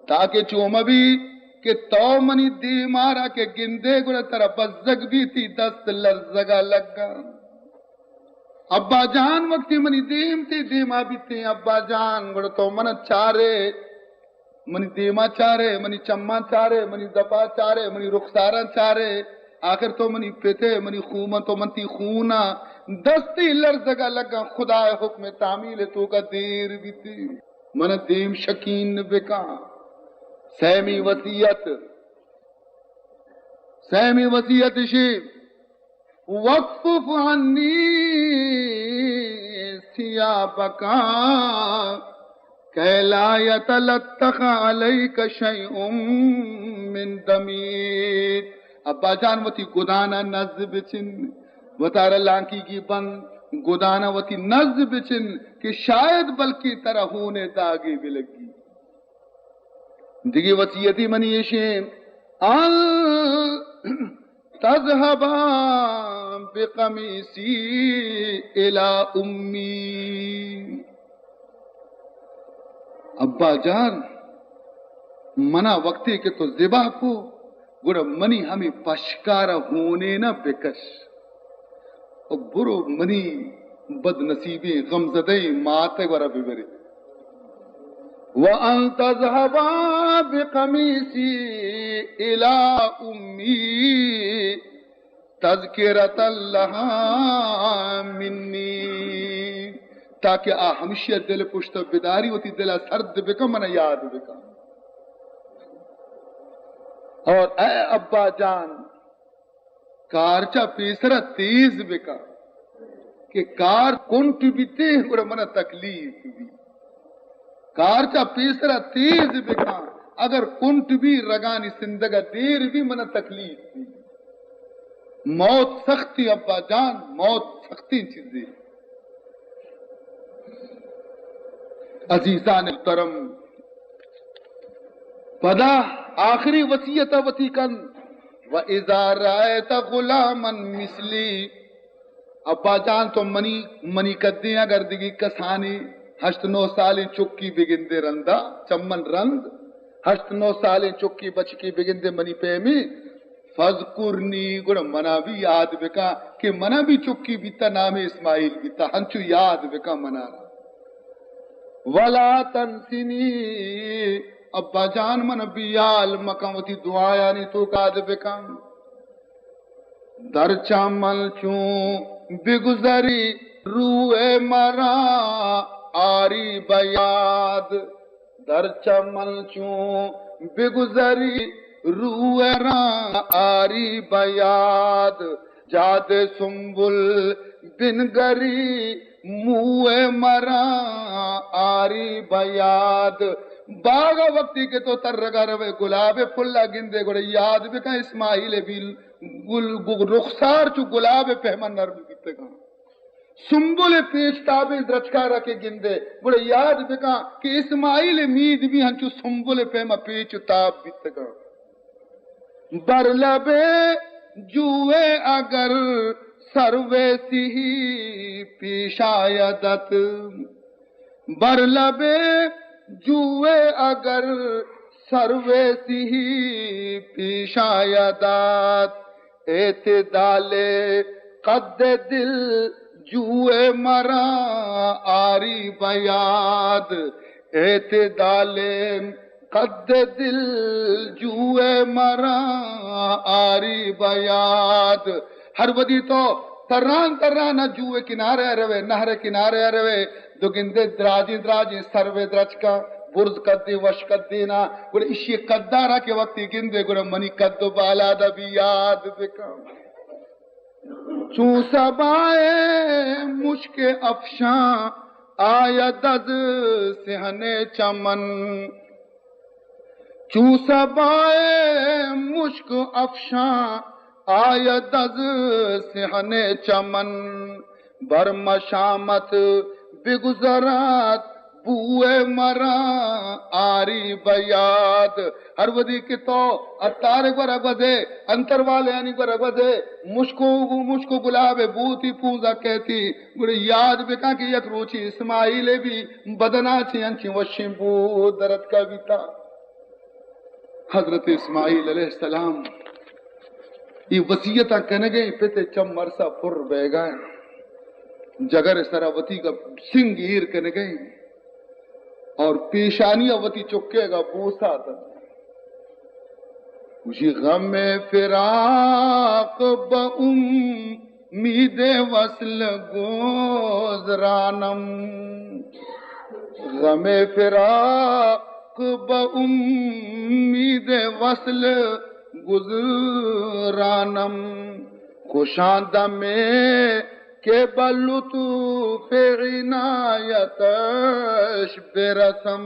تاکہ چو مبی کہ تو منی دیمارا کہ گندے گڑا ترا بزگ بیتی، دست لرزگا لگا. ابا جان، وقتی منی دیم تی دیما بیتی، ابا جان، گڑا تو من چارے، منی دیما چارے، منی چماں چارے، منی دپا چارے، منی رخساراں چارے، آخر تو منی پتے، منی خوماں، تو من تی خونا. دستی لرزگا لگا، خدائے حکم تعمیل توکا دیر بیتی. من دیم شکین بکا. سیمی وصیت، سیمی وصیت شی، واکفف عنی ثیابک کی لا یتلطخ علیک شیء من دمی. ابا جان، وتی گدانا نز بچن، وتارا لانکیگی بند، گدانا وتی نز بچن کہ شاید بلکہ ترا ہونے داگے بلگی. دگہ وصیتی منی ایشیں، ان تذهبا بقمیصی الی امی. ابا جان، منا وقتی کہ تو ذبح کو، گڑا منی ہمے پشکارا ہونینا بکش. و برو منی بدنصیبیں غمزدہیں مات ء گورا ببرے. وأن تذهبا بقميصي إلى أمي تذكرة لها مني، تاکہ آ ہمشی ءَ دل پشت ءَ بداری، وتی دل ءَ سرد بکن، من ءَ یاد بکن۔ اور اے ابا جان، کار چہ پیسرا تیز بکن کہ کار کنٹ بیتے گڑا منا تکلیف بی۔ کار چہ پیسرا تیز بکن، اگر کنٹ بی، رگانی سندگا دیر بی، منا تکلیف بی۔ موت سختی ابا جان، موت سختی چیزے۔ عزیزان محترم، پدا آخری وصیت وتی کن، و اذا رأیت غلاما مثلی، ابا جان تو منی، منی قدیں اگر دگی کسانی ہشت نو سالیں چکی بگندے رندا، چمن رند، ہشت نو سالیں چکی بچکی بگندے منی پیمی، فذکرنی، گڑا منا بھی یاد بکن کہ منا بھی چکی بیتا، نام اسماعیل بیتا، ہنچو یاد بکن منا۔ ولا تنسنی، ابا جان من بیال مکن، وتی دعایانی توکا یاد بکن۔ در چمن چون بگذری روئے مرا آری بیاد، در چمن چون بگذری روئے مرا آری بیاد، جاد سنبل بنگری موئے مرا آری بیاد۔ باغا وقتی کہ تو ترگا روئے، گلابے پھلا گندے، گڑا یاد بکن اسماعیل بیل گل، گل، رخسار چو گلابے پہما نرم بیتگاں۔ سنبل پیچ تابیں درچکارا کہ گندے، گڑا یاد بکن کہ اسماعیل مید بھی ہنچو سنبل پیما پیچ و تاب بیتگاں۔ بر لب جوئے اگر سرو سهی پیش آیدت، بر لب جوئے اگر سرو سهی پیش آیدت، اعتدال قد دل جوئے مرا آری بیاد، اعتدال قد دل جوئے مرا آری بیاد۔ ہر وھدی تو تران تران ءَ جوئے کنارے ءَ روئے، نہر ءِ کنارے ءَ روئے، دو گندے دراجیں دراجیں سروے درچکاں، برز قدیں وش قدیں نا، گڑا اشی قدارا کہ وقتی گندے گڑا منی قد و بالادا بھی یاد بکن۔ چون صبای مشک افشان آید از صحن چمن، چون صبای مشک افشان آید از صحن چمن، بر مشامت بگذرد بوئے مرا آری بیاد۔ ہر وھدی کہ تو عطار ءِ گورا گوزے، انتر والے آنی گورا گوزے، مشک و، مشک و گلاب ءِ بو تئی پونزا کیتی، گڑا یاد بکن کہ یک روچے اسماعیل ءِ بھی بدنا چہ انچیں وشیں بو درتکا بیتا۔ حضرت اسماعیل علیہ السلام اے وصیتاں کنگیں، پت ءِ چم ارسا پر بیگا انت، جگر ءِ سرا وتی گا سنگ ایر کنگیں اور پیشانی ءَ وتی چکے گا بوسا دنت۔ گوشی، غم فراق بہ امید وصل گزرانم، غم فراق بہ امید وصل گزرانم، خوشاں دمے کہ بہ لطف عنایتش برسم۔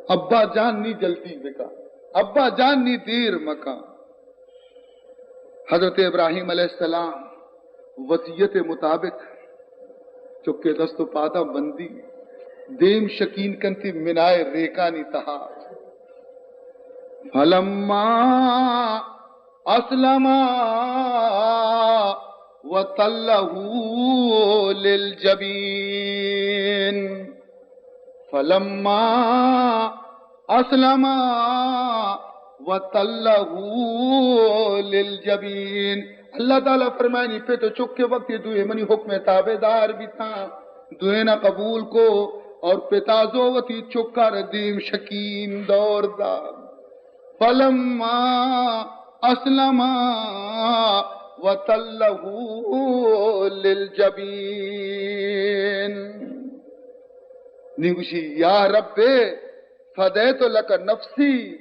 ابا جان نی جلدی بکن، ابا جان نی دیر مکن۔ حضرت ابراہیم علیہ السلام وصیت مطابق چکے دست و پاداں بندی، دیم شکین کنتی منائے ریکانی تہا۔ فلما اسلما وتلہ للجبین، فلما اسلما وتلہ للجبین۔ اللہ تعالی فرمائنی، پت و چک وقتی دوئے منی حکم تابعدار بیتاں، دوئینا قبول کو اور پتا زو وتی چکار دیم شکیم دور دا۔ فلما اسلما وتله للجبین۔ نی گوشی، یا رب، فدیت لک نفسی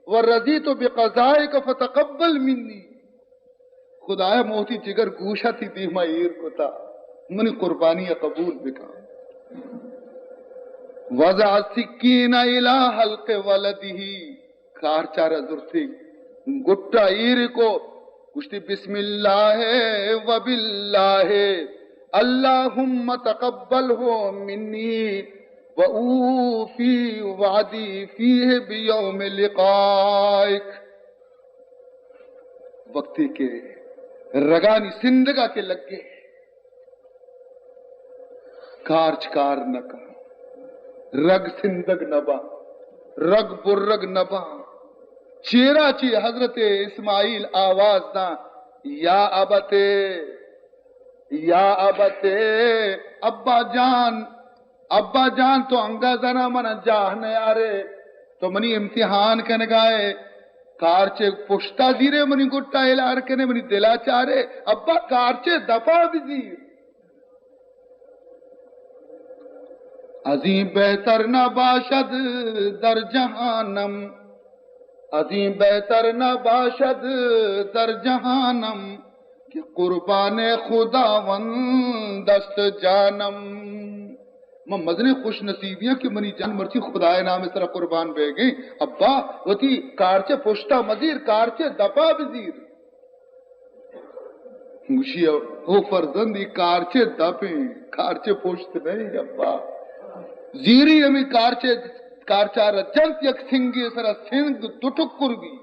و رضیت بقضائک فتقبل منی۔ خدایا، موتی جگر گوشا تی دیما ایر کتا، منی قربانی قبول بکن۔ وضع السکین الی حلق ولدہ، کارچارا زرتی، گٹا ایر کو، گوشتی، بسم اللہ و باللہ، اللہم تقبلہ منی و اوفی وعدی فیہ بیوم لقائک۔ وقتی کہ رگانی سندگا کہ لگے، کارچ کار نہ کن، رگ سندگ نہ با، رگ برگ نہ با۔ چیرا چی حضرت اسماعیل آواز داں، یا ابت، یا ابت، ابا جان، ابا جان، تو انگا زنا من جاہ نیارے، تو منی امتحان کنگائے، کارچے پشتا زیرے، منی گٹا الار کنے، منی دلا چارے، ابا کارچے دپا بزیر۔ ازیں بہتر نہ باشد در جہانم، ازیں بہتر نہ باشد در جہانم، کہ قربان خداوند است جانم۔ من مزنیں خوش نصیبیاں کہ منی جان مرچی خدائے نام سرا قربان بہ گئے۔ ابا، وتی کارچے پشتا مزیر، کارچے دپا بزیر۔ گوشی، او فرزند، ای کارچے دپیں، کارچے پشت نہیں، ابا۔ زیری ہمیں کارچے، کارچار جنت یک سنگے سرا، سنگ دو ٹکر بی۔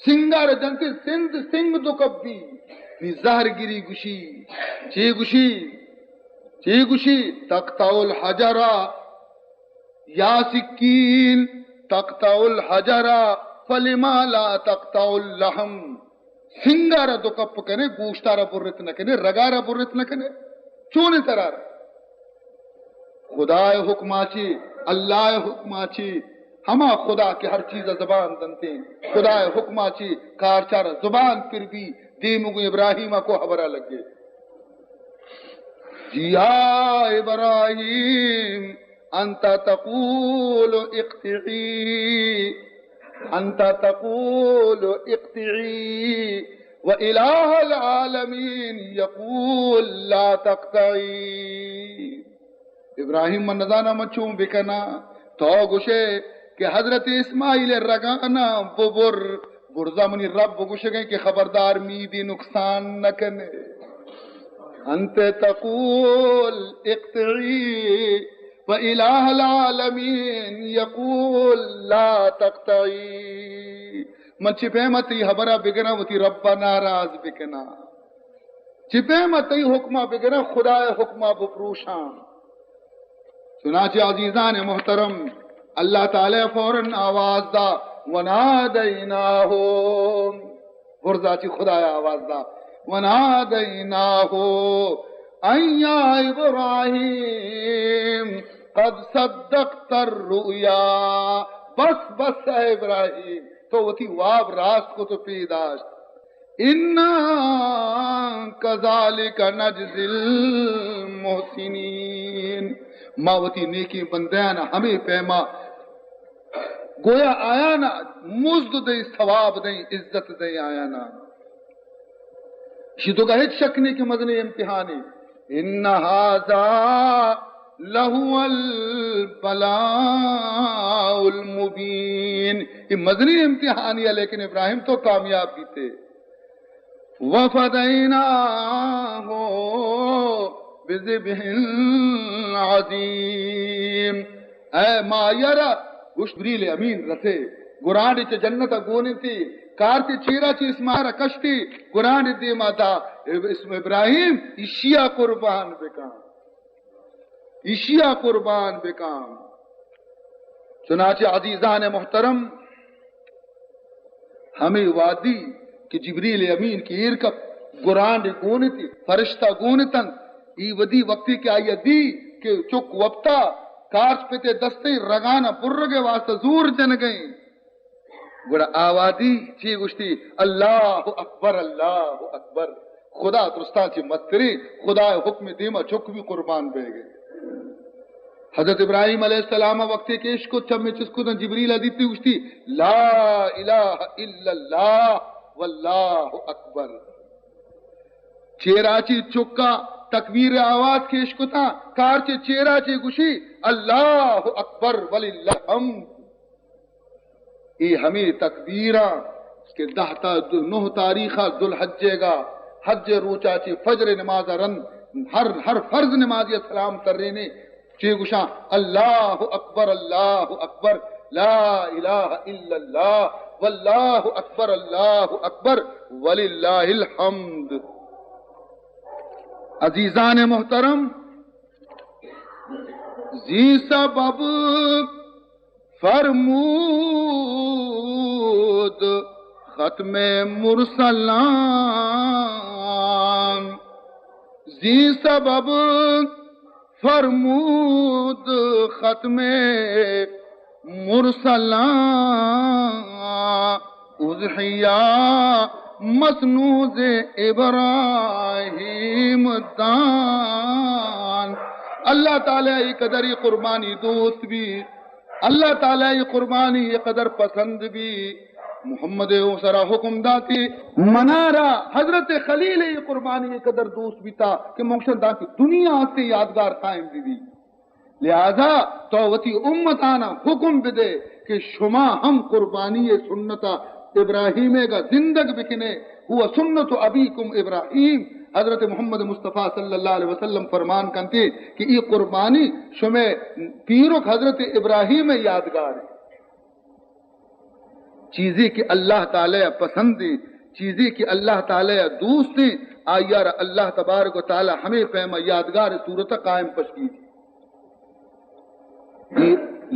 سنگار جنتی سند سنگ دو کپی، نی زہر گری گوشی، چے گوشی؟ چے گوشی؟ تقطع الحجر، یا سکین تقطع الحجر، فلما لا تقطع اللحم۔ سنگارا دو کپ کنے، گوشتارا برت نہ کنے، رگارا برت نہ کنے، چونیں ترار؟ خدائے حکما چی، اللہ حکما چی، ہما خدا کہ ہر چیز زبان دنتیں، خدائے حکما چی کارچار زبان پر بی، دیمگو ابراہیم کو خبرہ لگے۔ یا ابراہیم، انت تقول اقطعی، انت تقول اقطعی و الہ العالمین یقول لا تقطعی۔ ابراہیم، من نزاناں من چون بکناں۔ تو گوشے کہ حضرت اسماعیل رگانا ببر، برزا منی رب گوشگیں کہ خبردار میدی نقصان نہ کنے۔ انت تقول اقطعی و الہ العالمین یقول لا تقطعی۔ من چی پیما تئی حبرا بگراں، وتی ربا ناراض بکناں؟ چی پیما تئی حکما بگراں، خدائے حکما بپروشاں؟ چنانچہ عزیزان محترم، اللہ تعالی فوراً آواز دا، ونادیناہ، برزا چی خدایا آواز دا، ونادیناہ ان یا ابراہیم قد صدقت الرؤیا۔ بس، بس اے ابراہیم، تو وتی واب راست کو، تو پیداشت۔ انا کذالک نجزی المحسنین، ما وتی نیکیں بندیان ہمے پیما گویا آیانا مزد دیں، ثواب دیں، عزت دیں آیانا۔ شی تو کا ہچ شک نہیں کہ مزنیں امتحانے۔ ان ھذا لھو البلاء المبین، یہ مزنیں امتحانے، لیکن ابراہیم تو کامیاب بیتے۔ وفدیناہ بذبح عظیم، اے ما آئی ءَ را گوشت، جبریل امین رسے، گرانڈے چہ جنت ءَ گون انتی، کارچے چیرا چہ اسماعیل ءَ کشتی، گرانڈے دیما دا، اسم ابراہیم، ایشی ءَ قربان بکن، ایشی ءَ قربان بکن۔ چنانچہ عزیزان محترم، ہمے وہدی کہ جبریل امین کہ ایر کپت، گرانڈے گون اتی، فرشتہ گون اتنت، ای ودی وقتی کہ آئی ء دی کہ چک وپتا، کارچ پتے دستیں رگان ء برگ ء واسطہ زور جنگیں۔ گڑا آوادی چی گوشتی؟ اللہ اکبر، اللہ اکبر۔ خدا درستاں چی مستریں، خدا ء حکم دیما چک بھی قربان بیگے۔ حضرت ابراہیم علیہ السلام وقتی کہ اشکت چمے چست کتاں، جبریل ء دیتی گوشتی، لا الہ الا اللہ واللہ اکبر۔ چیرا چی چکا تکبیر آواز کیش کتاں، کارچے چیرا چی گوشی، اللہ اکبر وللہ الحمد۔ اے ہمے تکبیراں کہ دہ تا دو، نہ تاریخ ء ذوالحجے گا حج روچا چی فجر نماز ء رند ہر، ہر فرض نمازی ء سلام ترینے، چی گوشاں، اللہ اکبر، اللہ اکبر، لا الہ الا اللہ، واللہ اکبر، اللہ اکبر، وللہ الحمد۔ عزیزان محترم، زی سبب فرمود ختم مرسلان، زی سبب فرمود ختم مرسلان، اضحیہ مسنون ز ابراہیم دان۔ اللہ تعالی ای قدر ای قربانی دوست بی، اللہ تعالی ای قربانی ای قدر پسند بی۔ محمد او سرا حکم داتی، منارا حضرت خلیل ای قربانی ای قدر دوست بیتا کہ مکشن داتی دنیا سے یادگار قائم بی بی۔ لہذا تو وتی امتانا حکم بدے کہ شما ہم قربانی سنت ابراہیم گا زندگ بکنے، ہوا سنت ابیکم ابراہیم۔ حضرت محمد مصطفی صلی اللہ علیہ وسلم فرمان کنتے کہ ای قربانی شمے پیرک حضرت ابراہیم یادگار ہے۔ چیزے کہ اللہ تعالی ء پسند انت، چیزے کہ اللہ تعالی ء دوست انت، آئی ء را اللہ تبارک و تعالی ہمے پیم ء یادگار صورت ء قائم پشگیت۔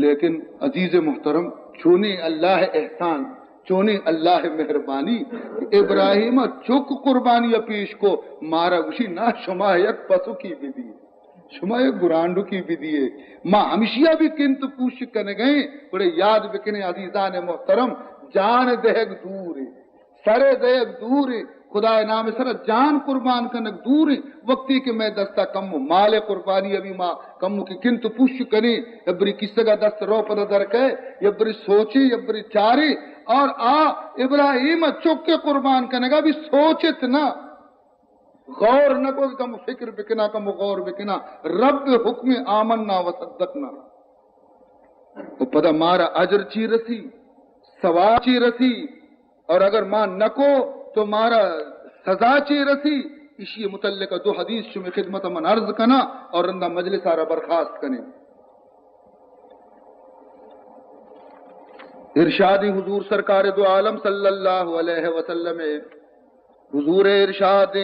لیکن عزیز محترم، چونیں اللہ ء احسان، چونیں اللہ ء مہربانی کہ ابراہیم ء چک قربانی ء پیش کو، مارا گوشی، نا، شما یک پسوکی بدیے۔ شما یک گرانڈوکی بدیے۔ ما ہمشیا بھی کنت پوش کنگئیں، گڑا یاد بکنے عزیزان محترم، جان دہگ دورے، سر دہگ دورے، خدائے نام سر جان قربان کنگ دورے۔ وقتی کہ میں دستا کم و مال قربانی ابھی ما کم کی کنت پوش کنے، یبری کسگا دست رو پدا در کئے، یبری سوچے، یبری چارے، اور آ ابراہیم چک قربان کنگا بھی سوچت نہ۔ غور نہ کو کہ کم فکر بکنا، کم غور بکنا، رب حکم آمنا و صدقنا۔ و پدا مارا اجر چی رسی، ثواب چی رسی، اور اگر ما نکو تو مارا سزا چی رسی، اشی متعلق دو حدیث شمی خدمت من عرض کنا اور رندا مجلس آرا برخاست کنی۔ ارشاد حضور سرکار دو عالم صلی اللہ علیہ وسلم، حضور ارشاد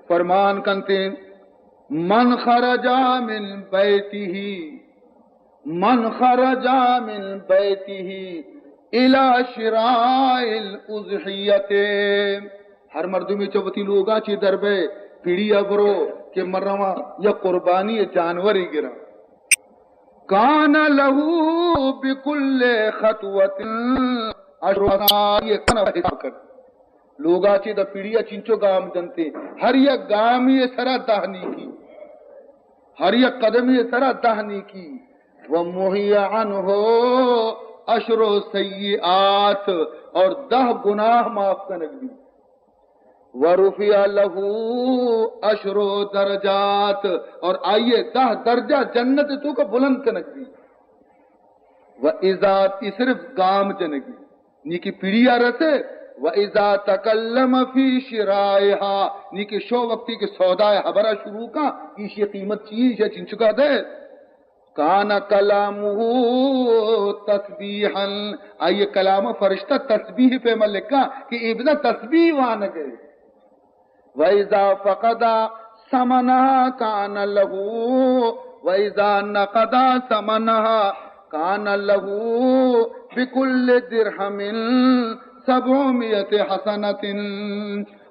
فرمان کنتے، من خرج من بیتہ، من خرج من بیتہ الی شراء الاضحیۃ، ہر مردمی چہ وتی لوگا چی در بئے، پیڑی ء برو کہ من رواں یک قربانی جانورے گراں۔ کان لہ بکل خطوۃ عشر حسنات، یہ کنا حساب کر۔ لوگا چی دا پیڑی ء چنچو گام جنتے، ہر یک گامی سرا دہ نیکی، ہر یک قدمی سرا دہ نیکی۔ و محی عنہ عشر سیئات، اور دہ گناہ معاف کنگ بھی۔ ورفع لہ عشر درجات، اور آئیے دہ درجہ جنت تو کا بلند کنگ بھی۔ و اذا، ای صرف گام جنگی، نی کہ پیڑیا رسے، و اذا تکلم فی شرائها، نی کہ شو وقتی کہ سودائے حبرا شروع کا، ایشی قیمت چی ہے، ایشی چنچکا دے۔ کان کلامہ تسبیحا، آئی کلام فرشتہ تسبیح پیما لکھا کہ ابن تسبیح وانگے۔ و اذا فقد ثمنها کان لہ، و اذا نقد ثمنها کان لہ بکل درہم سبعمائة حسنة۔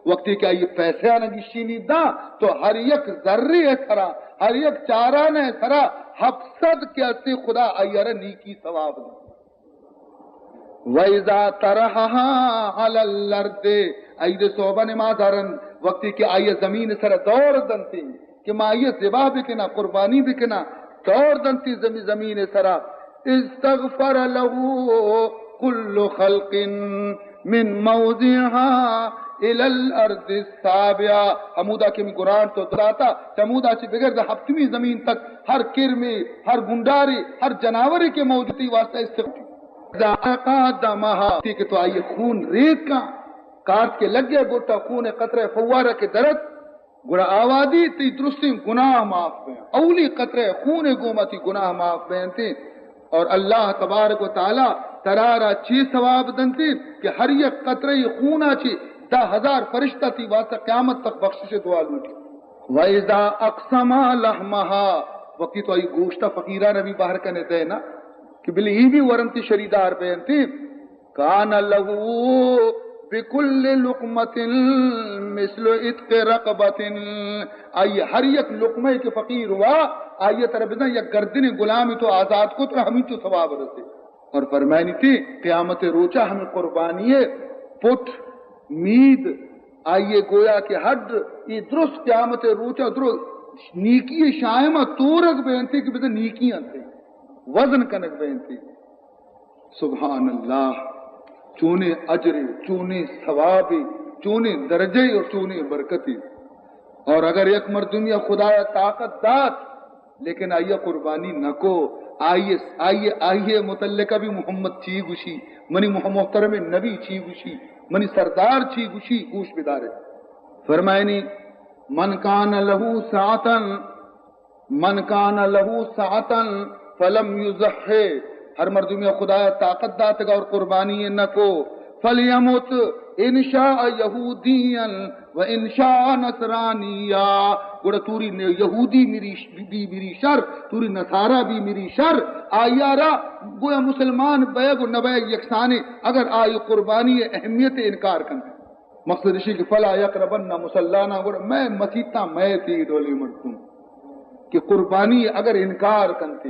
وقتی کہ آئی پیسہ آنا گشینی دا، تو ہر یک ذرے سرا، ہر یک چارانہ سرا ہپت سد کہ استے خدا آئی را نیکی ثواب دا۔ وَإِذَا طَرَحَهَا عَلَى الْأَرْضِ، عید صوبہ نماز آرن، وقتی کہ آئی زمین سرا دور دنتے، کہ ما آئی ذبح بکنا، قربانی بکنا، دور دنتی زمین، زمین سرا۔ استغفر له كل خلق من موضعها إلى الأرض السابعة۔ ہمودا کہ می گرانٹ تو داتا، چمودا چی بگر دا ہفتمی زمین تک ہر کرمے، ہر گنڈارے، ہر جناورے کے موجودی واسطہ استغفار۔ اذا أراق دمها، کہ تو آئی خون ریت کا، کارت کے لگے گوٹا خون قطرہ فوارہ کے درت، گڑا آوادی تئی درستیں گناہ معاف بیں۔ اولی قطرہ خون گوما تئی گناہ معاف بینتے۔ اور اللہ تبارک و تعالی ترارا چی ثواب دنتے کہ ہر یک قطرہ خونا چی دہ ہزار فرشتہ تئی واسطہ قیامت تک بخشش دعا لوٹی۔ وَإِذَا أَقْسَمَ لَحْمَهَا، وقتی تو آئی گوشتا فقیران بھی بہر کنے دینا کہ بلے ای بھی ورنتی شریدار بینتے۔ كان له بكل لقمة مثل عتق رقبة، آئی ہر یک لقمہ کہ فقیر ہوا، آئی تر بزن یک گردن غلامی تو آزاد کو، تر ہمینچو ثواب رسے۔ اور فرمائنی تھی، قیامت روچا ہمیں قربانی پٹ، مید، آئی گویا کہ ہڈ، یہ درست قیامت روچا درست نیکی شائمہ تورگ بینتے کہ بزن نیکی انتے، وزن کنگ بینتے۔ سبحان اللہ، چونیں اجرے، چونیں ثوابے، چونیں درجے اور چونیں برکتے۔ اور اگر یک مردمی خدایا طاقت دات، لیکن آئی قربانی نہ کو، آئی، آئی، آئی متعلقہ بھی محمد چی گوشی، منی مح-، محترم نبی چی گوشی، منی سردار چی گوشی، گوش بدارے۔ فرمائنی، من کان لہ سعة من کان لہ سعة فلم یضح، ہر مردمی خدایا طاقت داتگا اور قربانی نہ کو، فلیمت ان شاء یہودیا و ان شاء نصرانیا، گڑا توری نے یہودی مری، بی مری شر، توری نصارا بی مری شر، آیارا گویا مسلمان بیگ و نہ بیگ یکسانے، اگر آئی قربانی اہمیت انکار کنت۔ مقصد اشی کہ فلا یقربن مصلانا، گڑا مئے مسیتاں مئے تی ڈولی مردم کہ قربانی اگر انکار کنتے،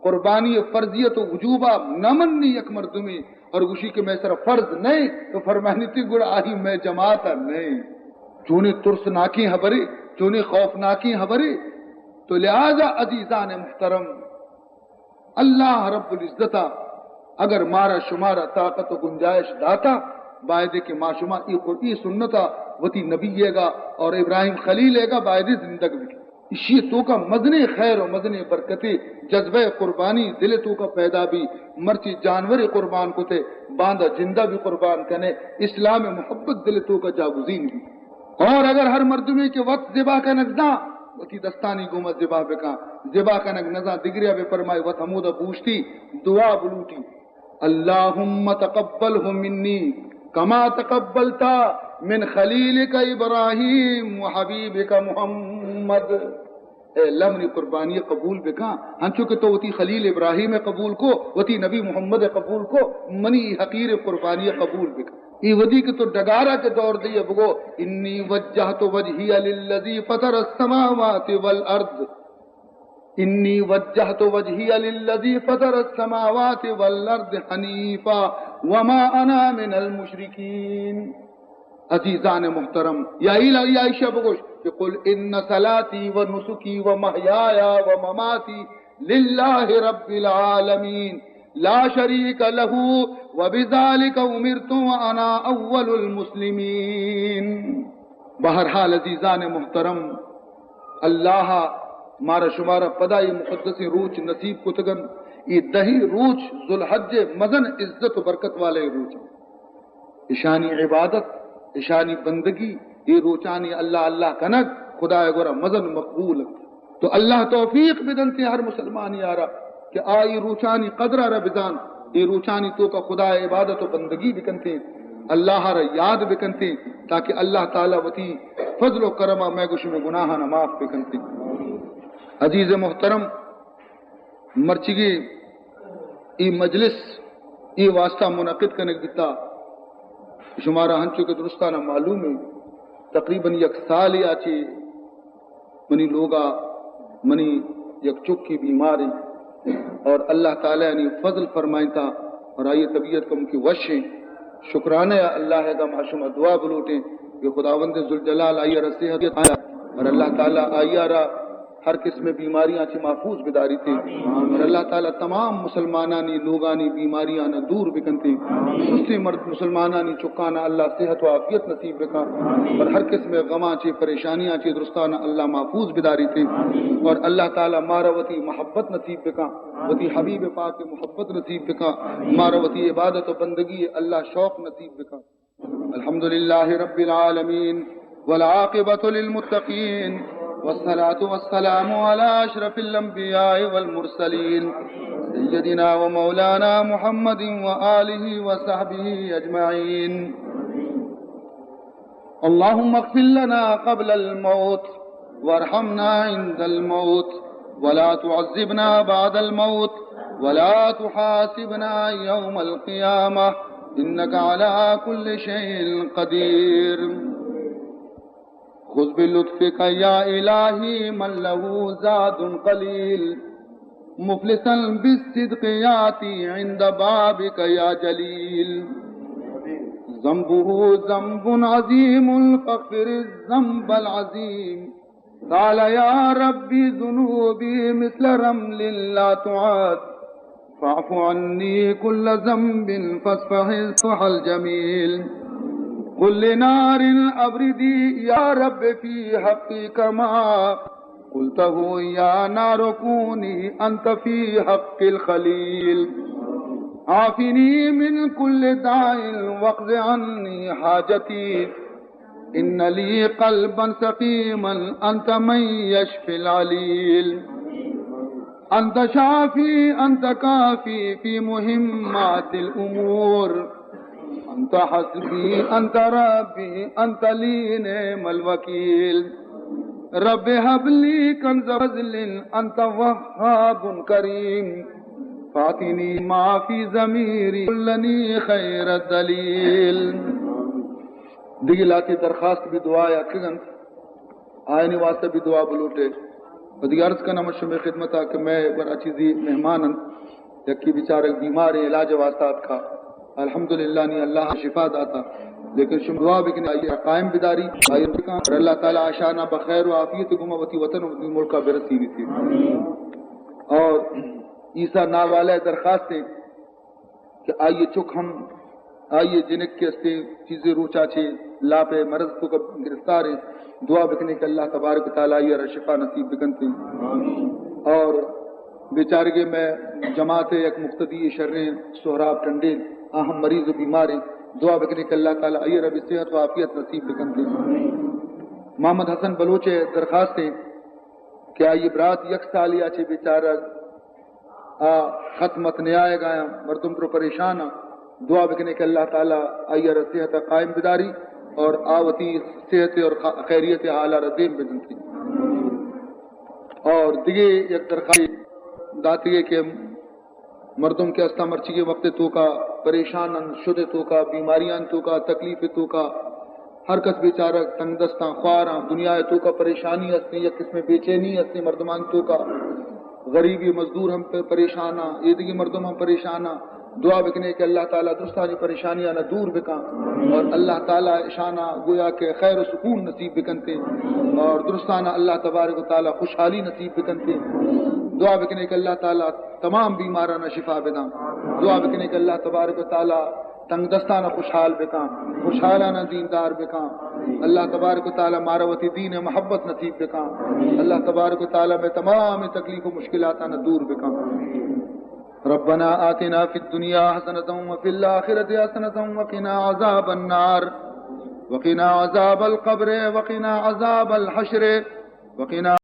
قربانی فرضیت و وجوبا نہ منی یک مردمی اور گوشی کہ مئے سر فرض نہیں، تو فرمانی تھی گڑا آئی مئے جماعت نہیں۔ چونی ترسناکیں حبرے، چونی خوفناکیں حبرے۔ تو لہذا عزیزان محترم، اللہ رب العزت ء اگر مارا شمارا طاقت و گنجائش داتا، بایدے کہ ما شما ای قر-، ای سنت ء وتی نبی ئیگا اور ابراہیم خلیل ئیگا بایدے زندگ بکن۔ اشی توکا مزنیں خیر و مزنیں برکتے، جذبہ قربانی دل توکا پیدا بی، مرچی جانورے قربان کتے، باندا جندہ بھی قربان کنے، اسلام محبت دل توکا جاگزین بی۔ اور اگر ہر مردمے کہ وت ذبح کنگ زان، وتی دستانی گوما ذبح بکن، ذبح کنگ نزان دگریا بہ فرمائی، وت ہمودا بوشتی دعا بلوٹی، اللهم تقبله مني كما تقبلت من خليلك إبراهيم وحبيبك محمد۔ اے اللہ منی قربانی قبول بکن، ہنچو کہ تو وتی خلیل ابراہیم قبول کو، وتی نبی محمد قبول کو، منی ای حقیر قربانی قبول بکن۔ ای ودی کہ تو ڈگارا کے دور دی بگو، انی وجہت وجہی للذی فطر السماوات والارض، انی وجہت وجہی للذی فطر السماوات والارض حنیفا وما انا من المشرکین۔ عزیزان محترم، یا ایلا یا ایشا بگوش کہ قل ان صلاتی و نسکی و محیایا و مماتی للہ رب العالمین لا شریک لہ و بذالک امرت و انا اول المسلمین۔ بہرحال عزیزان محترم، اللہ مارا شمارا پدا اے مقدسیں روچ نصیب کتگن۔ اے دہی روچ ذوالحج مزن عزت و برکت والے روچ۔ اشانی عبادت، اشانی بندگی، اے روچانی اللہ اللہ کنگ خدائے گورا مزن مقبول انت۔ تو اللہ توفیق بدنتے ہر مسلمان یارا کہ آ اے روچانی قدر را بزان، اے روچانی توکا خدائے عبادت و بندگی بکنتے، اللہ را یاد بکنتے، تاکہ اللہ تعالی وتی فضل و کرما مئے گشم گناہانا معاف بکنتے۔ عزیز محترم، مرچیگی ای مجلس ای واسطہ منعقد کنگ بیتا۔ شمارا ہنچو کہ درستانا معلوم ہے تقریباً یک سالے آ چہ منی لوگا منی یک چکے بیمار انت اور اللہ تعالیٰ انی فضل فرمائنتا اور آئی طبیعت کم کی وش ہیں۔ شکرانہ ہے اللہ ہے گا، ما شما دعا بلوٹیں کہ خداوند ذوالجلال آئی را صحت عطا اور اللہ تعالیٰ آئی را ہر قسم بیماریاں چہ محفوظ بداریتے اور اللہ تعالیٰ تمام مسلمانانی لوگانی بیماریاں دور بکنتے۔ سستے مرد مسلمانانی چکانا اللہ صحت و عافیت نصیب بکا اور ہر قسم غماں چہ پریشانیاں چہ درستانا اللہ محفوظ بداریتے اور اللہ تعالیٰ مارا وتی محبت نصیب بکا، وتی حبیب پاک محبت نصیب بکا، مارا وتی عبادت و بندگی اللہ شوق نصیب بکا۔ الحمد لله رب العالمين، والعاقبة للمتقين، والصلاة والسلام على أشرف الأنبياء والمرسلين، سيدنا ومولانا محمد وآله وصحبه أجمعين. اللهم اغفر لنا قبل الموت، وارحمنا عند الموت، ولا تعذبنا بعد الموت، ولا تحاسبنا يوم القيامة، إنك على كل شيء قدير. خذ بلطفك يا إلهي من له زاد قليل، مفلسا بالصدق يأتي عند بابك يا جليل. ذنبه ذنب عظيم فاغفر الذنب العظيم. قال يا رب ذنوبي مثل رمل لا تعد، فاعف عني كل ذنب فاصفح الصفح الجميل. قل لنار أبردي يا رب في حقي كما قلته يا نار كوني أنت في حق الخليل. عافني من كل داء واقض عني حاجتي، إن لي قلبا سقيما أنت من يشفي العليل. أنت شافي أنت كافي في مهمات الأمور، أنت حسبي أنت ربي أنت لي نعم الوكيل. رب هب لي كنز فضل أنت وهاب كريم، فأعطني ما في ضميري كلني خير الدليل. دگہ لہتے درخواست بھی دعا ءَ اتکگ انت، آیانی واسطہ بھی دعا بلوٹے۔ و دگہ عرض کناں من شمئے خدمت ءَ کہ مئے گورا چیزے مہمان انت، یکے بیچارگ بیمار ہیں، علاج واسطہ اتکا، الحمدللہ نی اللہ شفا داتا، لیکن شما دعا بکنے آئی قائم بداری، آئی بکن اور اللہ تعالیٰ اشانا بخیر و عافیت گما وتی وطن و وتی ملک ءَ برسینیتی۔ اور عیسیٰ ناوالہ درخواست ہے کہ آئی چک ہم، آئی جنک کہ استیں چیزے روچا چہ لاپ ءِ مرض توکا گرفتار ہیں، دعا بکنے کہ اللہ تبارک و تعالیٰ آئی را شفا نصیب بکنتے۔ اور بیچارگے مئے جماعت ءِ یک مقتدی شریں سہراب ٹنڈیل، آ ہم مریض و بیمار ہیں، دعا بکنے کہ اللہ تعالیٰ آئی را بھی صحت و عافیت نصیب بکنتے۔ محمد حسن بلوچ ءِ درخواست ہیں کہ آئی برات یک سالے آ چہ بیچارگ آ خط مت نیائے گایا، مردم پر پریشان آ، دعا بکنے کہ اللہ تعالیٰ آئی را صحت قائم بداری اور آ وتی صحت اور خ-، خیریت حال را دیم بدنتی۔ اور دگہ یک درخواست داتگے کہ مردم کہ استا مرچی کے وقت توکا پریشان ان، شد توکا، بیماریاں توکا، تکلیف توکا، ہر کس بیچارہ تنگ دستاں، خواراں، دنیا ءِ توکا پریشانی ہستیں، یک قسم بے چینی ہستیں مردمان توکا، غریبی مزدور ہم پ-، پریشان آں، ایدگی مردم ہم پریشان آں۔ دعا بکنے کہ اللہ تعالیٰ درستانی پریشانیاں دور بکاں اور اللہ تعالیٰ اشانا گویا کہ خیر و سکون نصیب بکنتے اور درستانا اللہ تبارک و تعالیٰ خوشحالی نصیب بکنتے۔ دعا بکنے کہ اللہ تعالیٰ تمام بیمارانا شفا بداں۔ دعا بکنے کہ اللہ تبارک و تعالیٰ تنگ دستانا خوشحال بکاں، خوشحالانا دیندار بکاں۔ اللہ تبارک و تعالیٰ مارا وتی دین محبت نصیب بکاں۔ اللہ تبارک و تعالیٰ مئے تمام تکلیف و مشکلاتانا دور بکاں۔ ربنا آتنا في الدنيا حسنة وفي الآخرة حسنة وقنا عذاب النار، وقنا عذاب القبر، وقنا عذاب الحشر، وقنا